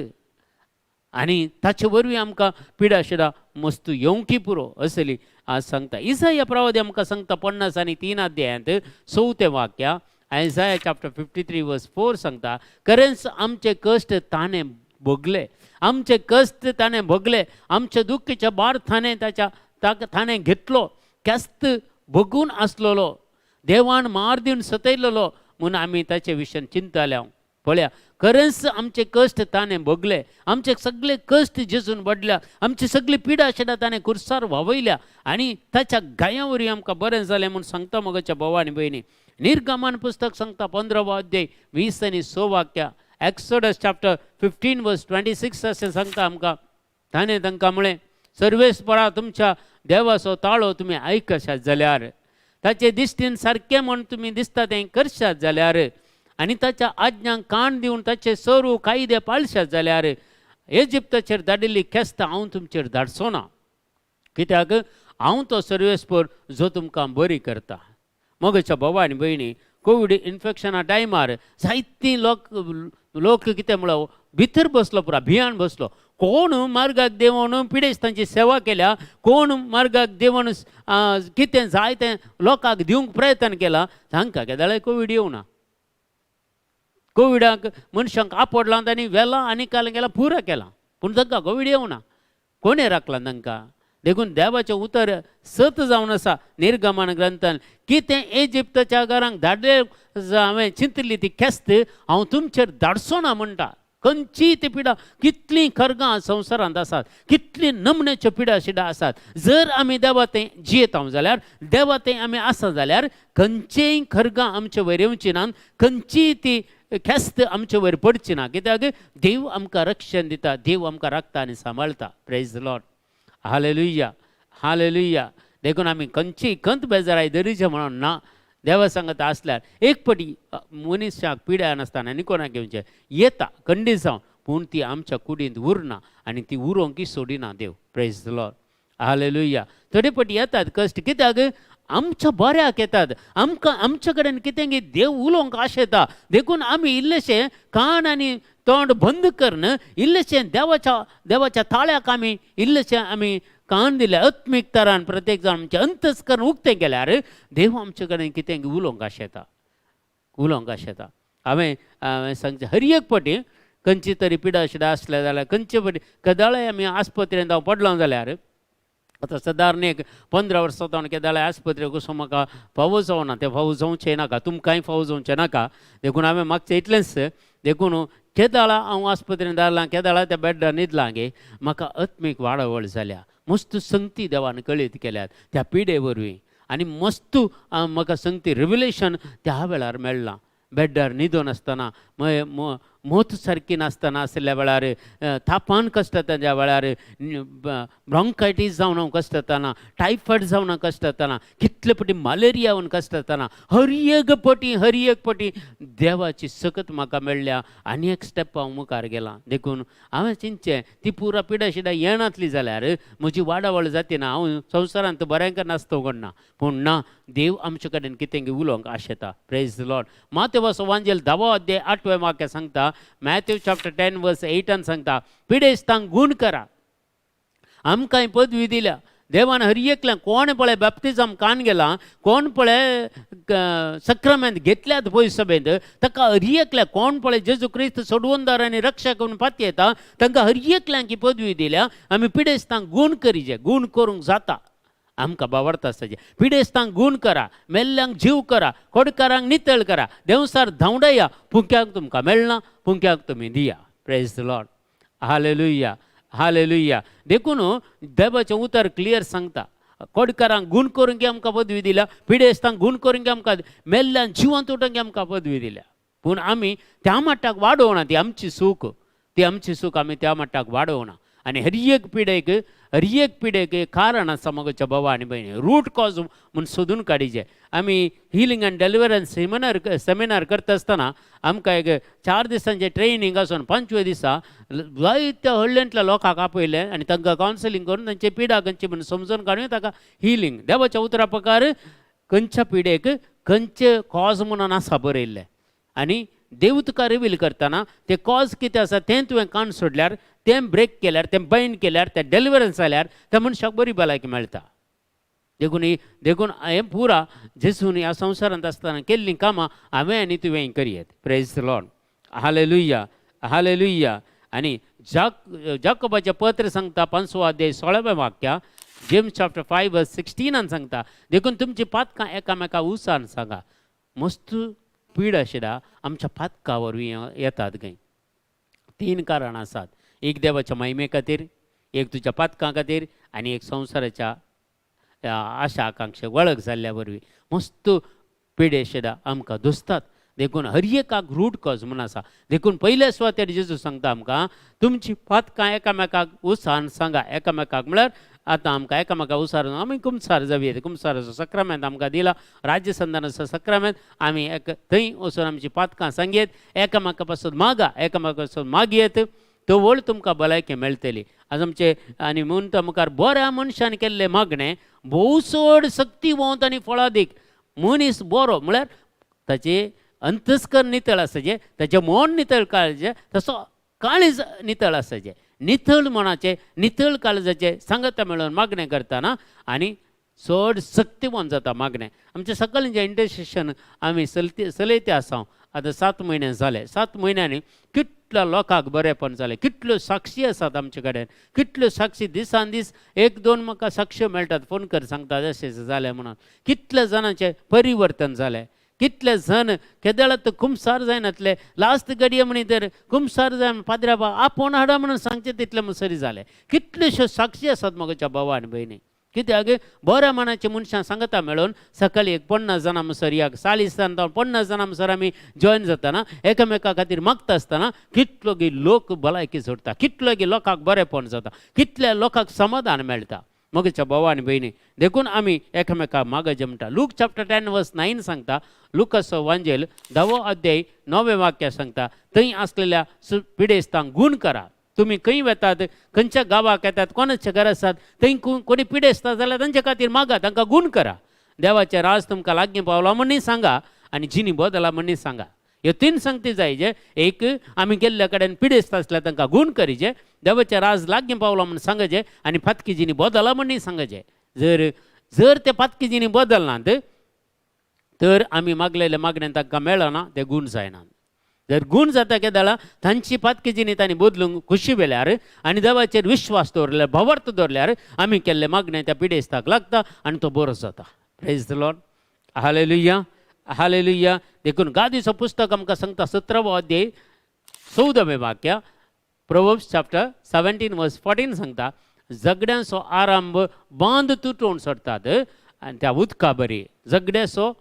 आनी ताचे वरवीं आमकां पिडा शिडा मस्त येवंकी पुरो असली आज सांगता. इसाया प्रवादी आमकां सांगता 50 आनी 3 अध्यायांत 4 वाक्या, आयजाया चॅप्टर 53 वर्स 4 सांगता, खरेंच आमचे कश्ट ताणें भोगले, आमचे कश्ट ताणें भोगले, आमच्या दुख्खीच्या भार ताणें ताच्या ताणें घेतलो, ख्यास्त भोगून आसलेलो, देवान मार दिवन सतयलेलो म्हूण आमी ताचे विशयान चिंताले. पळया, खरेंच आमचे कश्ट ताणें भोगले, आमचे सगळे कश्ट जेजून बडल्या, आमची सगळी पिडा शिडा ताणें कुर्सार व्हांवयल्या आनी ताच्या गाया वरवीं आमकां बरें जालें म्हूण सांगता. मगोच्या भाव आनी भयणी, निर्गमन पुस्तक सांगता 15वो अध्याय 20 आनी 6 वाक्या, एक्सोडस चॅप्टर 15 वर्स 26 अशें सांगता आमकां. ताणें तांकां म्हळें, सर्वेस्परा तुमच्या देवाचो ताळो तुमी आयकशात जाल्यार, ताचे दिश्टीन सारकें म्हूण तुमी दिसता तें करशात जाल्यार, आनी ताच्या आज्ञांक कान दिवन ताचे सर्व कायदे पाळशात जाल्यार, इजिप्ताचेर धाडिल्ली ख्यास्त हांव तुमचेर धाडचो ना, कित्याक हांव तो सर्वेस्पर जो तुमकां बरी करता. मगच्या भाव आनी भयणी, कोवीड इन्फेक्शना टायमार जायतीं लोक कितें म्हणलो भितर बसलो, पुरा भियान बसलो. कोण मार्गाक देंवोन पिडेस्तांची सेवा केल्या, कोण मार्गाक देंवोन कितें जाय तें लोकांक दिवंक प्रयत्न केला, तांकां केदाळाय कोवीड येवना. कोविडाक मनशांक आपडलां तांणी व्हेलां आनी काल केलां पुरो केलां, पूण तांकां कोवीड येवना. कोणें राखलां तांकां? देखून देवाचें उतर सत जावन आसा निर्गमन ग्रंथान, कितें इजिप्ताच्या घरांक धाडले हांवें चिंतली ती ख्यास्त हांव तुमचेर धाडचो ना म्हणटा. खंयची ती पिडा, कितलीं खरगां संवसारांत आसात, कितलीं नमण्याच्यो पिडा शिडा आसात, जर आमी देवा थंय जियेता जाल्यार, देवा थंय आमी आसा जाल्यार खंयचेय खरगां आमचे वयर येवची ना, खंयचीय ती ख्यास्त आमचे वयर पडची ना, कित्याक देव आमकां रक्षण दिता, देव आमकां राखता आनी सांबाळटा. Praise the Lord, hallelujah, hallelujah. देखून आमी खंयचीय खंत बेजाराय दरीचें म्हणून ना, देवा सांगत आसल्यार एक पटी मनशाक पिड्या नासतना आनी कोणाक घेवचें येता खंडीत जावन, पूण ती आमच्या कुडींत उरना आनी ती उरोंकय सोडिना देव. Praise the Lord, hallelujah. थोडे पटी येतात कश्ट, कित्याक आमच्या बऱ्याक येतात, आमकां आमच्या कडेन कितें देव उलोवंक आशेता. देखून आमी इल्लेशें कान आनी तोंड बंद करून इल्लेशें देवाच्या देवाच्या ताळ्याक आमी इल्लेशें आमी कान दिले आत्मीक तरान प्रत्येक जाण आमचें अंतस्करण उक्तें केल्यार देव आमचे कडेन कितें उलोवंक आशेता, उलोवंक आशेता. हांवें हांवें सांगचें हर एक पटी खंयची तरी पिडा शिडा आसल्या जाल्यार, खंयचे पटी कदाळाय आमी आस्पत्रेंत हांव पडलो जाल्यार आतां सदारण एक 15 वर्सां जावन केदाळा आस्पत्रेक वचून म्हाका फावो जावना, तें फावो जावचें नाका, तुमकांय फावो जावचें नाका. देखून हांवें मागचें इतलेंच. देखून केदाळा हांव आस्पत्रेन धाडलां, केदाळा त्या बेड्डार न्हिदलां गे, म्हाका आत्मीक वाडावळ जाल्या. मस्त संगती देवान कळीत केल्यात त्या पिडे वरवीं आनी मस्त म्हाका संगती रिविलेशन त्या वेळार मेळ्ळां. बेड्डार न्हिदोन आसतना, मोत सारकी नासतना आशिल्ल्या वेळार, तापान कश्टता त्या वेळार, ब्रोंकायटीस जावन हांव कश्टतना, टायफॉयड जावन हांव कश्टतना, कितले पटी मलेरिया जावन कश्टतना, हर एक पटी हर एक पटी देवाची सकत म्हाका मेळ्ळ्या आनी एक स्टेप हांव मुखार गेलां. देखून हांवें चिंतचें ती पुरा पिडा शिडा येनातली जाल्यार म्हजी वाडावळ जाती ना, हांव संवसारांत बरें नासतो कोण ना. पूण ना, देव आमचे कडेन कितें उलोवंक आशेता. प्रेज the Lord. मातेवाचो वांजेल 10वो अध्याय 8वें वाक्य सांगता, मॅथ्यू चॅप्टर 10 वर्स 8 सांगता, पिडेस्तांक गूण करा. आमकां पदवी दिल्या देवान हर एकल्याक. कोण पळय बाप्तिजम कान गेला, कोण पळय सक्रामेंत घेतल्यात पळय सभेंत, ताका हर एकल्याक कोण पळय जेजू क्रिस्त सोडवणदार आनी रक्षक म्हणून पातयेता, तांकां हर एकल्यांक ही पदवी दिल्या. आमी पिडेस्तांक गूण करीजे, गूण करूंक जाता आमकां बावडता आसताचें. पिडेस्तांक गूण करा, मेल्ल्यांक जीव करा, खोडकारांक नितळ करा, देंवसार धांवडया, फुंक्याक तुमकां मेळना, फुंक्याक तुमी दिया. प्रेज the Lord. Hallelujah, hallelujah. देखून देवाचें उतर क्लियर सांगता, कोडकारांक गूण करूंक आमकां पदवी दिल्या, पिडेस्तांक गूण करूंक आमकां, मेल्ल्यान जिवंत उठोवंक आमकां पदवी दिल्या. पूण आमी त्या मट्टाक वाडोवना, ती आमची सूख, ती आमची सूख आमी त्या मट्टाक वाडोवना. आनी हर एक पिडेक, हर एक पिडेक एक कारण आसा म्हज्या भावा आनी भयणी, रूट कॉज म्हूण सोदून काडीचे. आमी हिलींग आनी डेलिवरन्स सेमिनार करता आसतना आमकां एक 4 दिसांचें ट्रेनींग आसून 5व्या दिसा जायत्या व्हडल्यांतल्या लोकांक आपयलें आनी तांकां कावन्सिलींग करून तांचे पिडा खंयची म्हूण समजून काडून ताका हिलींग देवाच्या उतरा प्रकार खंयच्या पिडेक खंयचे कॉज म्हणून आसा बरयल्लें. आनी देव तुका रिवील करतना ते कॉज कितें आसा तें तुवें कान सोडल्यार, तें ब्रेक केल्यार, तें बायंड केल्यार, तें डेलिवरन्स जाल्यार त्या मनशाक बरी भलायकी मेळटा. देखून देखून हें पुरा जेजून ह्या संवसारांत आसतना केल्लीं कामां हांवें आनी तुवें करयेत. प्रेज the Lord. Hallelujah, hallelujah. आनी जाकोबाचें पत्र सांगता 5वो अध्याय 16वें वाक्या, जेम्स चॅप्टर 5 वर्स 16 सांगता, देखून तुमची पातकां एकामेका उसान सांगा. मस्त पीड आशिल्ल्या आमच्या पातका वरवीं येतात खंय. 3 कारणां आसात, एक देवाच्या महिमे खातीर, एक तुज्या पातकां खातीर आनी एक संवसाराच्या आशा आकांक्षा वळख जाल्ल्या वरवीं मस्त पिडेशिडा आमकां दोसतात. देखून हर एकाक रूट कॉज म्हूण आसा. देखून पयल्या सुवातेर जेजू सांगता आमकां, तुमची पातकां एकामेकाक उसान सांगा. एकामेकाक म्हळ्यार आतां आमकां एकामेका उसार आमी कुमसार जावया. कुमसाराचो सक्रामेंत आमकां दिला, राज्यसंधानाचो सक्रामेंत आमी एक थंय वचून आमची पातकां सांगयत, एकामेका पासून मागा, एकामेका पासून मागयत, तवळ तुमकां भलायकी मेळटली. आज आमचे आनी म्हूण तो मुखार बऱ्या मनशान केल्लें मागणें भोव चड शक्तिवंत आनी फळादीक. मनीस बरो म्हळ्यार ताचें अंतस्कर नितळ आसाचें, ताचें मन नितळ काळजें, तसो काळीज नितळ आसाचें, नितळ मनाचें नितळ काळजाचें सांगता मेळून मागणें करतना आनी चड शक्तिवंत जाता मागणें. आमचें सकाळचें इंटरसेशन आमी चलयते आसा आतां 7 म्हयने जाले. 7 म्हयन्यांनी कितल्या लोकांक बरेंपण जालें, कितल्यो साक्षी आसात आमचे कडेन, कितल्यो साक्षी दिसान दीस 1-2 म्हाका साक्ष्यो मेळटात, फोन कर सांगतात अशें जालें म्हणून. कितल्या जाणांचें परिवर्तन जालें, कितले जण केदळात कुमसार जायनातले, लास्ट घडये म्हणी तर कुमसार जाय पाद्र्या आपोवन हाडा म्हणून सांगचें तितलें मुसरी जालें. कितल्योश्यो साक्षी आसात म्हज्या भावा आनी भयणी. कित्याक बऱ्या मनाच्या मनशां सांगता मेळून सकाळी एक 50 जाणां मुसर, या 40 जाणां 50 जाणां मुसर आमी जॉयन जातना एकामेका खातीर मागता आसतना कितलो गी लोक भलायकी सोडटा, कितलो गी लोकांक बरेंपण जाता, कितल्या लोकांक समाधान मेळटा म्हज्या भावा आनी भयणी. देखून आमी एकामेका मागचे म्हणटा. लूक चॅप्टर 10 वर्स 9 सांगता, लुकासो वांजेल 10वो अध्याय 9वें वाक्य सांगता, थंय आसलेल्या पिडेस्तांक गूण करा. तुमी खंय वेतात, खंयच्या गांवाक येतात, कोणाच्या घरा आसात, थंय कोणी पिडेस्ता जाल्यार तांचे खातीर मागा, तांकां गूण करा. देवाचें राज तुमकां लागीं पावलां म्हणून सांगा आनी जिनी बदला म्हणून सांगा. ह्यो 3 सांगती जाय जे, एक आमी गेल्ल्या कडेन पिडेस्त आसल्यार तांकां गूण करीचे, देवाचें राज लागीं पावलां म्हूण सांगचें आनी फातकी जिनी बदला म्हणून सांगचें. जर जर ते पातकी जिनी बदलनात तर आमी मागलेले मागणें तांकां मेळना, ते गूण जायनात. जर गूण जाता केदाळा तांची पातकी तांणी बदलूंक खुशी वेल्यार आनी देवाचेर विश्वास दवरल्यार, भावार्थ दवरल्यार आमी केल्ले मागणें त्या पिडेस्ताक लागता आनी तो बरो जाता. Praise the Lord, hallelujah, hallelujah. देखून गादीचो पुस्तक आमकां सांगता 17वो अध्याय 14वें वाक्य, प्रोवर्ब्स चॅप्टर 17 वर्स 14 सांगता, झगड्यांचो आरंभ बांद तुटोवन सोडटात आनी त्या उदका बरी. झगड्याचो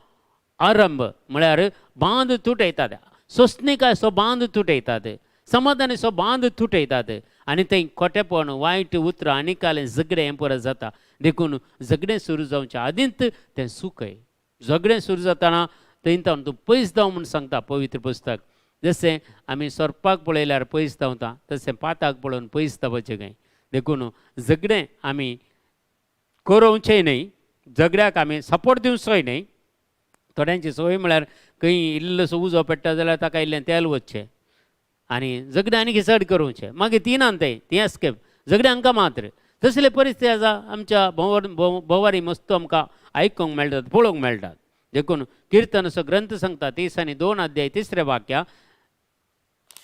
आरंभ म्हळ्यार बांद तुटयतात, सोंसणिकायचो बांद तुटयतात, समाधानाचो बांद तुटयतात आनी थंय खोटेपण, वायट उतरां आनी कालें झगडें हें परत जाता. देखून झगडें सुरू जावच्या आदींत तें सुकय. झगडें सुरू जातना थंय तावन तूं पयस धांव म्हूण सांगता पवित्र पुस्तक. जशें आमी सोरपाक पळयल्यार पयस धांवता तशें पाताक पळोवन पयस धांवचें खंय. देखून झगडें आमी करोवचें न्हय, झगड्याक आमी सपोर्ट दिवचोय न्हय. थोड्यांची संवय म्हळ्यार खंय इल्लोसो उजो पेट्टा जाल्यार ताका इल्लें तेल वचचें आनी झगडें आनी चड करोवचें, मागीर ती ना थंय ती एस्केप, झगडें हांकां मात्र. तसले परिस्थिती आसा आमच्या भोंवारी मस्त आमकां आयकूंक मेळटात, पळोवंक मेळटात. देखून किर्तनाचो ग्रंथ सांगता 32 अध्याय 3 वाक्य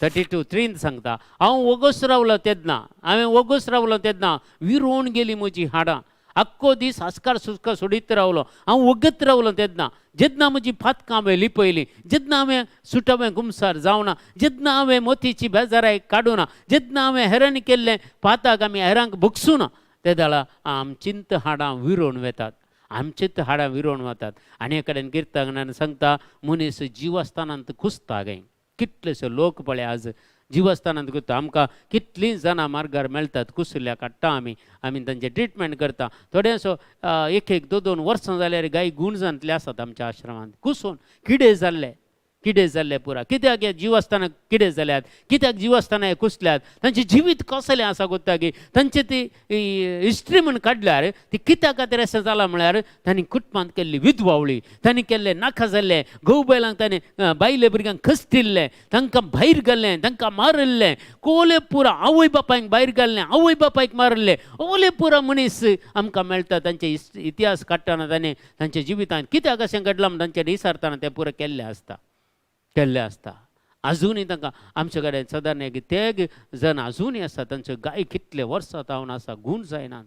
32:3 सांगता, हांव वोगोस रावलो तेन्ना, हांवें वोगोस रावलो तेन्ना विरोवन गेली म्हजी हाडां, आख्खो दीस हास्कार सुस्कार सोडीत रावलो, हांव वगत रावलो तेन्ना, जेन्ना म्हजी फातकां हांवें लिपयली, जेन्ना हांवें सुटावें गुमसार जावना, जेन्ना हांवें मोतीची बेजाराय काडूना, जेन्ना हांवें हेरांनी केल्लें पाताक आमी हेरांक भोगसूना, ते दाळा आमचींत हाडां विरोवन वेतात, आमचींत हाडां विरोवन वतात. आनी कडेन किर्तनान सांगता, मनीस जिवास्थानांत कुसता गाय. कितलेशे लोक पळय आज जिवस्थानांत कुसता. आमकां कितलीं जाणां मार्गार मेळटात, कुसल्या काडटा आमी, आमी तांचें ट्रिटमेंट करता. थोड्यांसो 1 1 2 2 वर्सां जाल्यार गाय गूण जातले आसात आमच्या आश्रमांत, कुसून किडे जाल्ले, किडे जाल्ले पुरा. कित्याक हे जिवस्थानाक किडे जाल्यात, कित्याक जिवस्थाना हे कुसल्यात, तांचें जिवीत कसलें आसा कोत्ता की तांचे ती हिस्ट्री म्हूण काडल्यार ती कित्या खातीर अशें जालां म्हळ्यार तांणी कुटुंबांत केल्ली विधवावळी, तांणी केल्लें नाका जाल्लें, घोव बैलांक तांणी बायले भुरग्यांक खसटिल्लें, तांकां भायर घाल्लें, तांकां मारिल्लें, कोले पुरा आवय बापायक भायर घाल्लें, आवय बापायक मारिल्लें, ओले पुरा मनीस आमकां मेळटा. तांचे इतिहास काडटना तांणी तांच्या जिवितांत कित्याक अशें घडलां म्हूण तांचे विचारतना तें पुरा केल्लें आसता, केल्लें आसता. आजुनूय तांकां आमचे कडेन सदां एक तेग जण आजुनूय आसा, तांच्यो गाय कितले वर्सां जावन आसा, गूण जायना,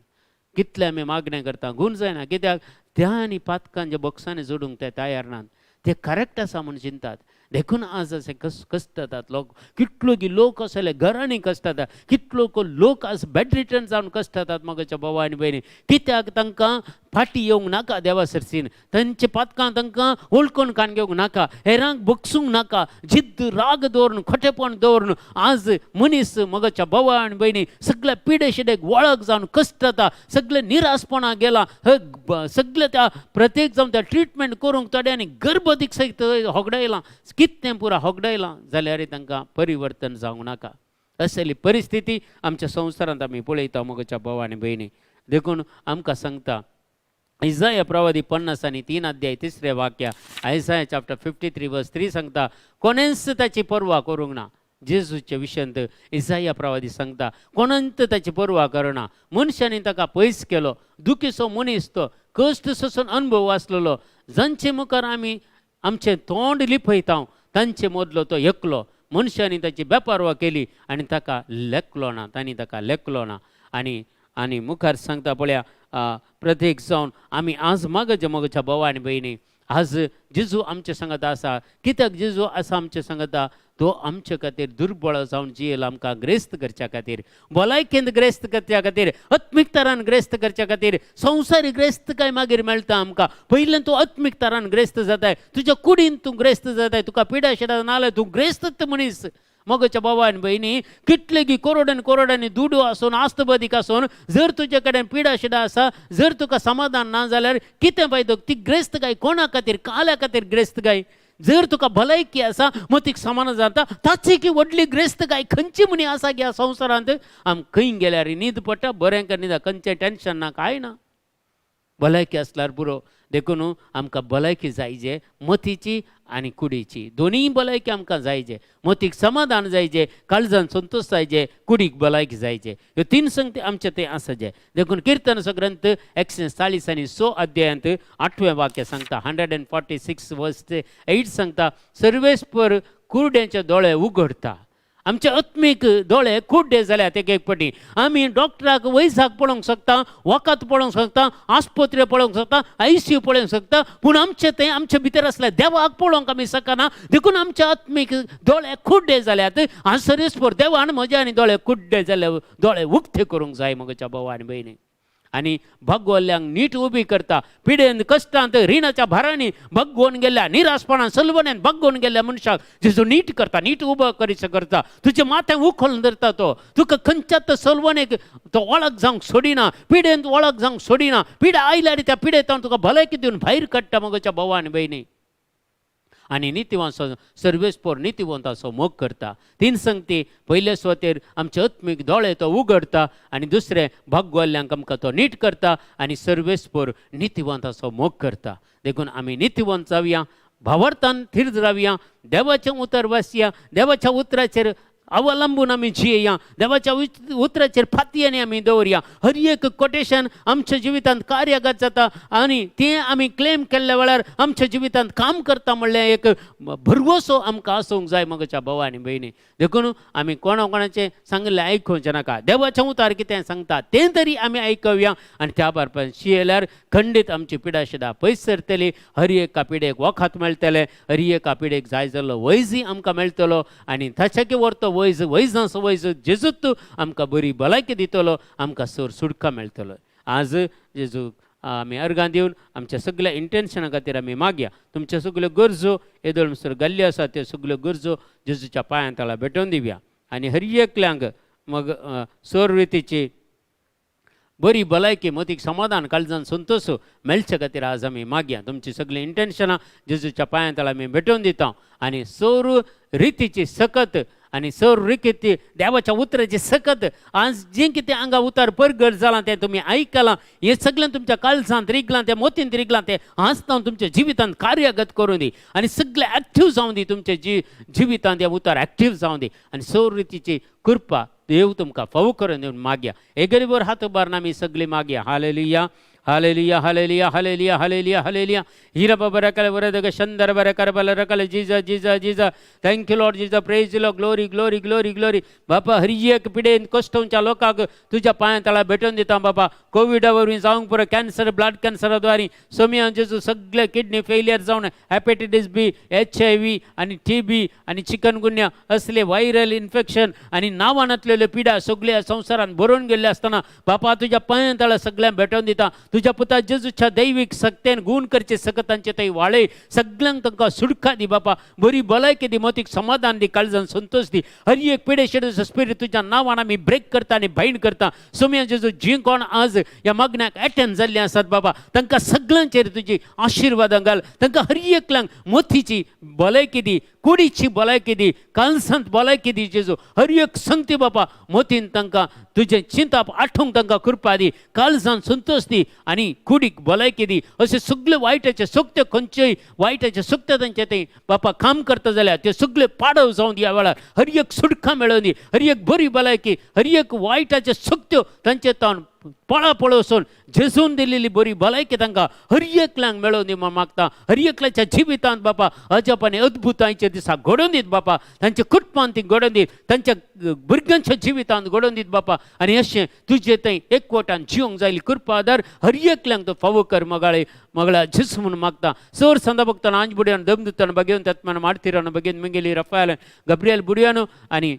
कितले आमी मागणें करता, गूण जायना. कित्याक त्या आनी पातकांच्या बॉक्सांनी जोडूंक ते तयार नात, ते करेक्ट आसा म्हूण चिंतात. देखून आज अशें कश्टतात लोक, कितलो की लोक असले घरांनी कश्टतात, कितलो लोक आज बेड रिटर्न जावन कश्टतात मगच्या भाव आनी भयणी. कित्याक तांकां फाटी येवंक नाका देवा सरसीन, तांचे पातकां तांकां वळखून कान घेवंक नाका, हेरांक बगसूंक नाका, जिद्द राग दवरून खोटेपण दवरून आज मनीस मगच्या भावा आनी भयणी सगळ्या पिडे शिडेक वळख जावन कश्टता, सगळे निराशपणा गेला, सगळे त्या प्रत्येक जावन त्या ट्रिटमेंट करूंक थोड्यांनी गर्भदीक सयत होगडायलां, कितें पुरा होगडायलां जाल्यार तांकां परिवर्तन जावंक नाका. असली परिस्थिती आमच्या संवसारांत आमी पळयता मगच्या भाव आनी भयणी. देखून आमकां सांगता इजाया प्रवादी 53 अध्याय 3 वाक्य, आयजाया चॅप्टर 53 वर्स 3 सांगता, कोणेंच ताची पर्वा करूंक ना. जेजूच्या विशयांत इजाया प्रवादी सांगता, कोणेंच ताची पर्वा करना, मनशांनी ताका पयस केलो, दुखीचो मनीस तो, कश्ट सोसून अनुभव आसलेलो, जांचे मुखार आमी आमचें तोंड लिपयता तांचे मदलो तो एकलो. मनशांनी ताची बेपारवा केली आनी ताका लेखलो ना, तांणी ताका लेखलो ना. आनी आनी मुखार सांगता पळया, प्रत्येक जावन आमी आज मागच्या मगच्या भाव आनी भयणी, आज जेजू आमचे सांगता आसा. कित्याक जेजू आसा आमचे सांगता? तो आमचे खातीर दुर्बळ जावन जियेलो आमकां ग्रेस्त करच्या खातीर, भलायकेंत ग्रेस्त करच्या खातीर, आत्मीक तरान ग्रेस्त करच्या खातीर. संवसारी ग्रेस्त काय मागीर मेळटा आमकां, पयलें तूं आत्मीक तरान ग्रेस्त जाताय, तुज्या कुडीन तूं ग्रेस्त जाताय, तुका पिडा शिडा नाल्यार तूं ग्रेस्त मनीस. मगच्या बाबा आनी भयणी, कितले की करोडांनी करोडांनी दुडू आसून आस्तबदीक आसून जर तुजे कडेन पिडा शिडा आसा, जर तुका समाधान ना जाल्यार कितें फायदो? ती ग्रेस्त काय कोणा खातीर, काल्या खातीर ग्रेस्त काय? जर तुका भलायकी आसा, मतीक समान जाता, ताची की व्हडली ग्रेस्त काय खंयची म्हणी आसा की ह्या संवसारांत? आम खंय गेल्यार न्हीद पडटा, बरें कर न्हिदा, खंयचें टेंशन ना, कांय ना, भलायकी आसल्यार पुरो. देखून आमकां भलायकी जायजे, मतीची आनी कुडीची, दोनूय भलायकी आमकां जायजे. मतीक समाधान जायजे, काळजान संतोश जायजे, कुडीक भलायकी जायजे. ह्यो तीन संगती आमचे थंय आसा जे. देखून किर्तनाचो ग्रंथ 146 अध्यायांत 8वें वाक्य सांगता, 146 वर्स 8 सांगता, सर्वेस्पर कुरड्यांचे दोळे उगडटा. आमचे आत्मीक दोळे कुड्डे जाल्यात एक एक पटी. आमी डॉक्टराक वैजाक पळोवंक शकता, वखद पळोवंक शकता, आस्पत्रे पळोवंक शकता, आयसीयू पळोवंक शकता, पूण आमचे तें आमचे भितर आसले देवाक पळोवंक आमी शकना. देखून आमचे आत्मीक दोळे कुड्डे जाल्यात. आज सर्वेस्पर देवान म्हज्या आनी दोळे कुड्डे जाले दोळे उक्ते करूंक जाय म्हज्या भाव आनी भयणी. आनी भगवल्ल्यांक नीट उबी करता. पिडेन कश्टांत रिणाच्या भारांनी भगवून गेल्या, निराशपणान सलवण्यान भगवून गेल्ल्या मनशाक जेजू नीट करता, नीट उबो करीस करता. तुजें माथें उखलून धरता तो, तुका खंयच्याच सलवणेक तो वळख जावंक सोडिना, पिडेन वळख जावंक सोडिना. पिडा आयल्या आनी त्या पिडेंत तुका भलायकी दिवन भायर काडटा म्हज्या भावा आनी भयणी. आनी नितीवंत सर्वेस्पोर नितीवंताचो मोग करता. तीन संगती, पयले सुवातेर आमचे आत्मीक दोळे तो उगडटा आनी दुसरें भगवल्ल्यांक आमकां तो नीट करता आनी सर्वेस्पोर नितीवंताचो मोग करता. देखून आमी नितीवंत जावया, भावार्थान थीर रावया, देवाचें उतर वाचया, देवाच्या उतराचेर अवलंबून आमी जियेया, देवाच्या उतराचेर फातयांनी आमी दवरया. हर एक कोटेशन आमच्या जिवितांत कार्यगत जाता आनी तें आमी क्लेम केल्ल्या वेळार आमच्या जिवितांत काम करता म्हणल्यार एक भरवसो आमकां आसूंक जाय म्हज्या भाव आनी भयणी. देखून आमी कोणा कोणाचें सांगिल्लें आयकुचें नाका, देवाचें उतार कितें सांगता तें तरी आमी आयकुया आनी त्या बरोबर शियल्यार खंडीत आमची पिडा शिदा पयस सरतली. हर एका पिडेक वखद मेळटलें, हर एका पिडेक जाय जाल्लो वैजय आमकां मेळटलो आनी ताच्या व्हरतो वैज वैजांचो वैज जेजूत आमकां बरी भलायकी दितलो, आमकां सर सुटका मेळटलो. आज जेजू आमी अर्गां दिवन आमच्या सगळ्या इंटेन्शना खातीर आमी मागया. तुमच्यो सगल्यो गरजो येदोळ म्हणसर घाल्ल्यो आसा त्यो सगल्यो गरजो जेजूच्या पांयां तळा भेटोवन दिवया आनी हर एकल्यांक मग सोर रितीची बरी भलायकी, मतीक समाधान, काळजान संतोश मेळचे खातीर आज आमी मागया. तुमची सगळीं इंटेन्शनां जेजूच्या पांयां तळा आमी भेटोवन दिता आनी सोर रितीची सकत आनी सर रिती देवाच्या उतराची सकत आज जें कितें हांगा उतर परगट जालां तें तुमी आयकलां, हें सगळें तुमच्या काळजांत रिगलां, तें मोतींत रिगलां, तें आज तावन तुमच्या जिवितांत कार्यगत करूं दी आनी सगळें एक्टीव जावं दी तुमच्या जिवितांत हें उतर एक्टीव जावं दी आनी सर रितीची कृपा देव तुमकां फावो करून दिवन मागया. एक गरीबर हात उबारून आमी सगळीं मागया. Hallelujah hallelujah hallelujah hallelujah hallelujah hallelujah. Hira बाबा रकल वरदग शंदर बर करबल रकल. Jesus Jesus Jesus. Thank you Lord Jesus. Praise Lord. Glory glory glory glory. बापा हर एक पिडेन कश्टोंच्या लोकांक तुज्या पांयां तळा भेटोवन दिता बाबा. कोविडा वरवीं जावंक पुरो कॅन्सर, ब्लड कॅन्सरा द्वारी सोमियान जेजू सगळे किडनी फेलियर जावन हेपेटायटीस बी, HIV आनी TB आनी चिकनगुन्या असले व्हायरल इन्फेक्शन आनी नांवानातलेल्यो पिडा सगळ्या संवसारान भरून गेल्ले आसतना बापा तुज्या पांयां तळा सगळ्यांक भेटोवन दिता. तुज्या पुता जेजूच्या दैवीक सक्तेन गुण करचे सकतांचे थंय वाळे सगळ्यांक तांकां सुटका दी बापा, बरी भलायकी दी, मतीक समाधान दी, काळजान संतोश दी. हर एक पिडे शेडूचो स्पिरीट तुज्या नांवान आमी ब्रेक करता आनी बायंड करता. सोम्या जेजू जी कोण आज ह्या मागण्याक एटेंड जाल्ले आसात बाबा तांकां सगळ्यांचेर तुजी आशिर्वादां घाल. तांकां हर एकल्यांक मोतीची भलायकी दी, कुडीची भलायकी दी, काळजांत भलायकी दी जेजू. हर एक संगती बापा मोतीन तांकां तुजें चिंताप आठोवंक तांकां कृपा दी, काळजान संतोश दी आनी कुडीक भलायकी दी. अशे सगळे वायटाचे सक्त्यो खंयच्योय वायटाचे सक्त्यो तांचे थंय बापा काम करता जाल्यार त्यो सगळे पाडव जावन ह्या वेळार हर एक सुटका मेळोवन दी, हर एक बरी भलायकी, हर एक वायटाचे सक्त्यो तांचे तावन पळा पळोवसून जेजून दिलेली बरी भलायकी तांकां हर एकल्यांक मेळोवन दी म्हूण मागता. हर एकल्याच्या जिवितांत बापा अजप आनी अद्भुतांचे दिसा घडोवन दीत बापा, तांच्या कुटुंबांत ती घडोवन दीत, तांच्या भुरग्यांच्या जिवितांत घडोवन दीत बापा. आनी अशें तुजे थंय एकवटान जिवंक जायली कृपा आदार हर एकल्यांक तो फावो कर मगाळे मगळा जेजू म्हणून मागता. सर संदा भक्तान आंज बुडयान दमदुतान बगेवन तत्मान मार्तिरान बगेवन मिंगेली रफायल गब्रियल बुडयानो आनी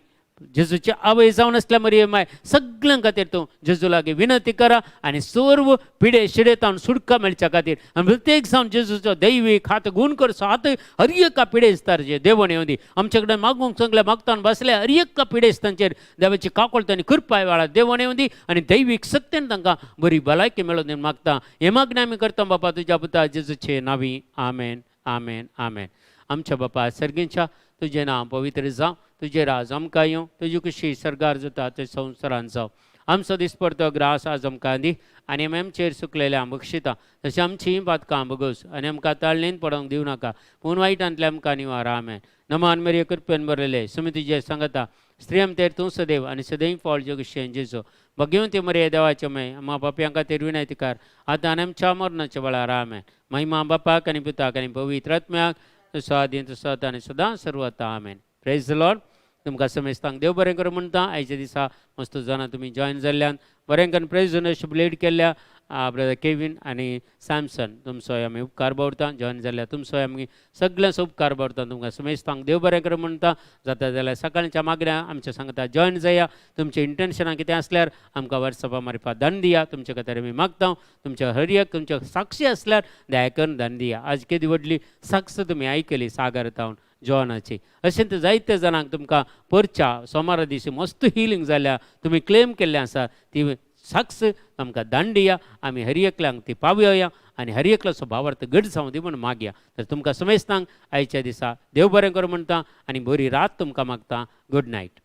जेजूची आवय जावन आसल्या मरियम माय सगळ्यां खातीर तूं जेजू लागीं विनंती करा आनी सर्व पिडे शिडेतावन सुटका मेळच्या खातीर आनी प्रत्येक जावन जेजूचो दैवीक हात गुण करचो हात हर एका पिडेस्ताचेर देवण येवं दी. आमचे कडेन मागूंक सगळे मागतान बसले हर एका पिडेस्तांचेर देवाची काकोळत आनी कृपा वेळार देवण येवं दी आनी दैवीक सक्तेन तांकां बरी भलायकी मेळोवन दी मागता. हे मागणें आमी करता बापा तुज्या पुता जेजूचे नावी. आमेन आमेन आमेन. आमच्या बापा सर्गींच्या तुजें नांव पवित्र जावं, तुजें राज आमकां येवं, तुजी खुशी सर्गार जाता ते संवसारान जावं. आमचो दिसपडतो ग्रास आज आमकां दी आनी आमी आमचेर सुकलेल्या बक्षिता तशें आमचीं पातकां बगोस आनी आमकां ताळणेन पडोवंक दिवं नाका पूण वायटांतले आमकां निवार. आमेन. नमान मेरे कृपेन बरयलें सुमी तुजें सांगता स्त्रियम तेर तूं सदैव आनी सदैव फळ जगशें जेजो भगवंती मरे देवाचे मय मा पापयांक खातीर विनंती कर आतां आनी आमच्या मरणाच्या वेळार. आमेन. महिमा बापाक आनी पुताक आनी पवित्र आत्म्याक. तुजो आदीं तुजो आतां आनी सदां सर्वता. आमेन. Praise the Lord. तुमकां समेस्तांक देव बरें करूं म्हणटा. आयच्या दिसा मस्त जाणां तुमी जॉयन जाल्ल्यान बरें करून प्रेज लीड केल्ल्या ब्रदर केवीन आनी सॅमसन, तुमचोय आमी उपकार बावडता. जॉयन जाल्ल्या तुमचोय आमी सगळ्यांचो उपकार बावडता. तुमकां समेस्तांक देव बरें करूं म्हणटा. जाता जाल्यार सकाळच्या मागण्या आमच्या सांगता जॉयन जाया. तुमचे इंटेन्शनां कितें आसल्यार आमकां वॉट्सॅपा मार्फत दान दिया. तुमचे खातीर आमी मागता. तुमच्या हर एक तुमच्या साक्षी आसल्यार दया करून दान दिया. आज केदी व्हडली साक्ष तुमी आयकली सागर तावन जॉनाची. अशें तर जायते जाणांक तुमकां परच्या सोमारा दिसा मस्त हिलींग जाल्या, तुमी क्लेम केल्लें आसा, ती साक्ष आमकां दान दिया. आमी हर एकल्यांक ती पावया आनी हर एकल्याचो भावार्थ घट जावं दी म्हूण मागया. तर तुमकां समेस्तांक आयच्या दिसा देव बरें करूं म्हणटा आनी बरी रात तुमकां मागता. Good night.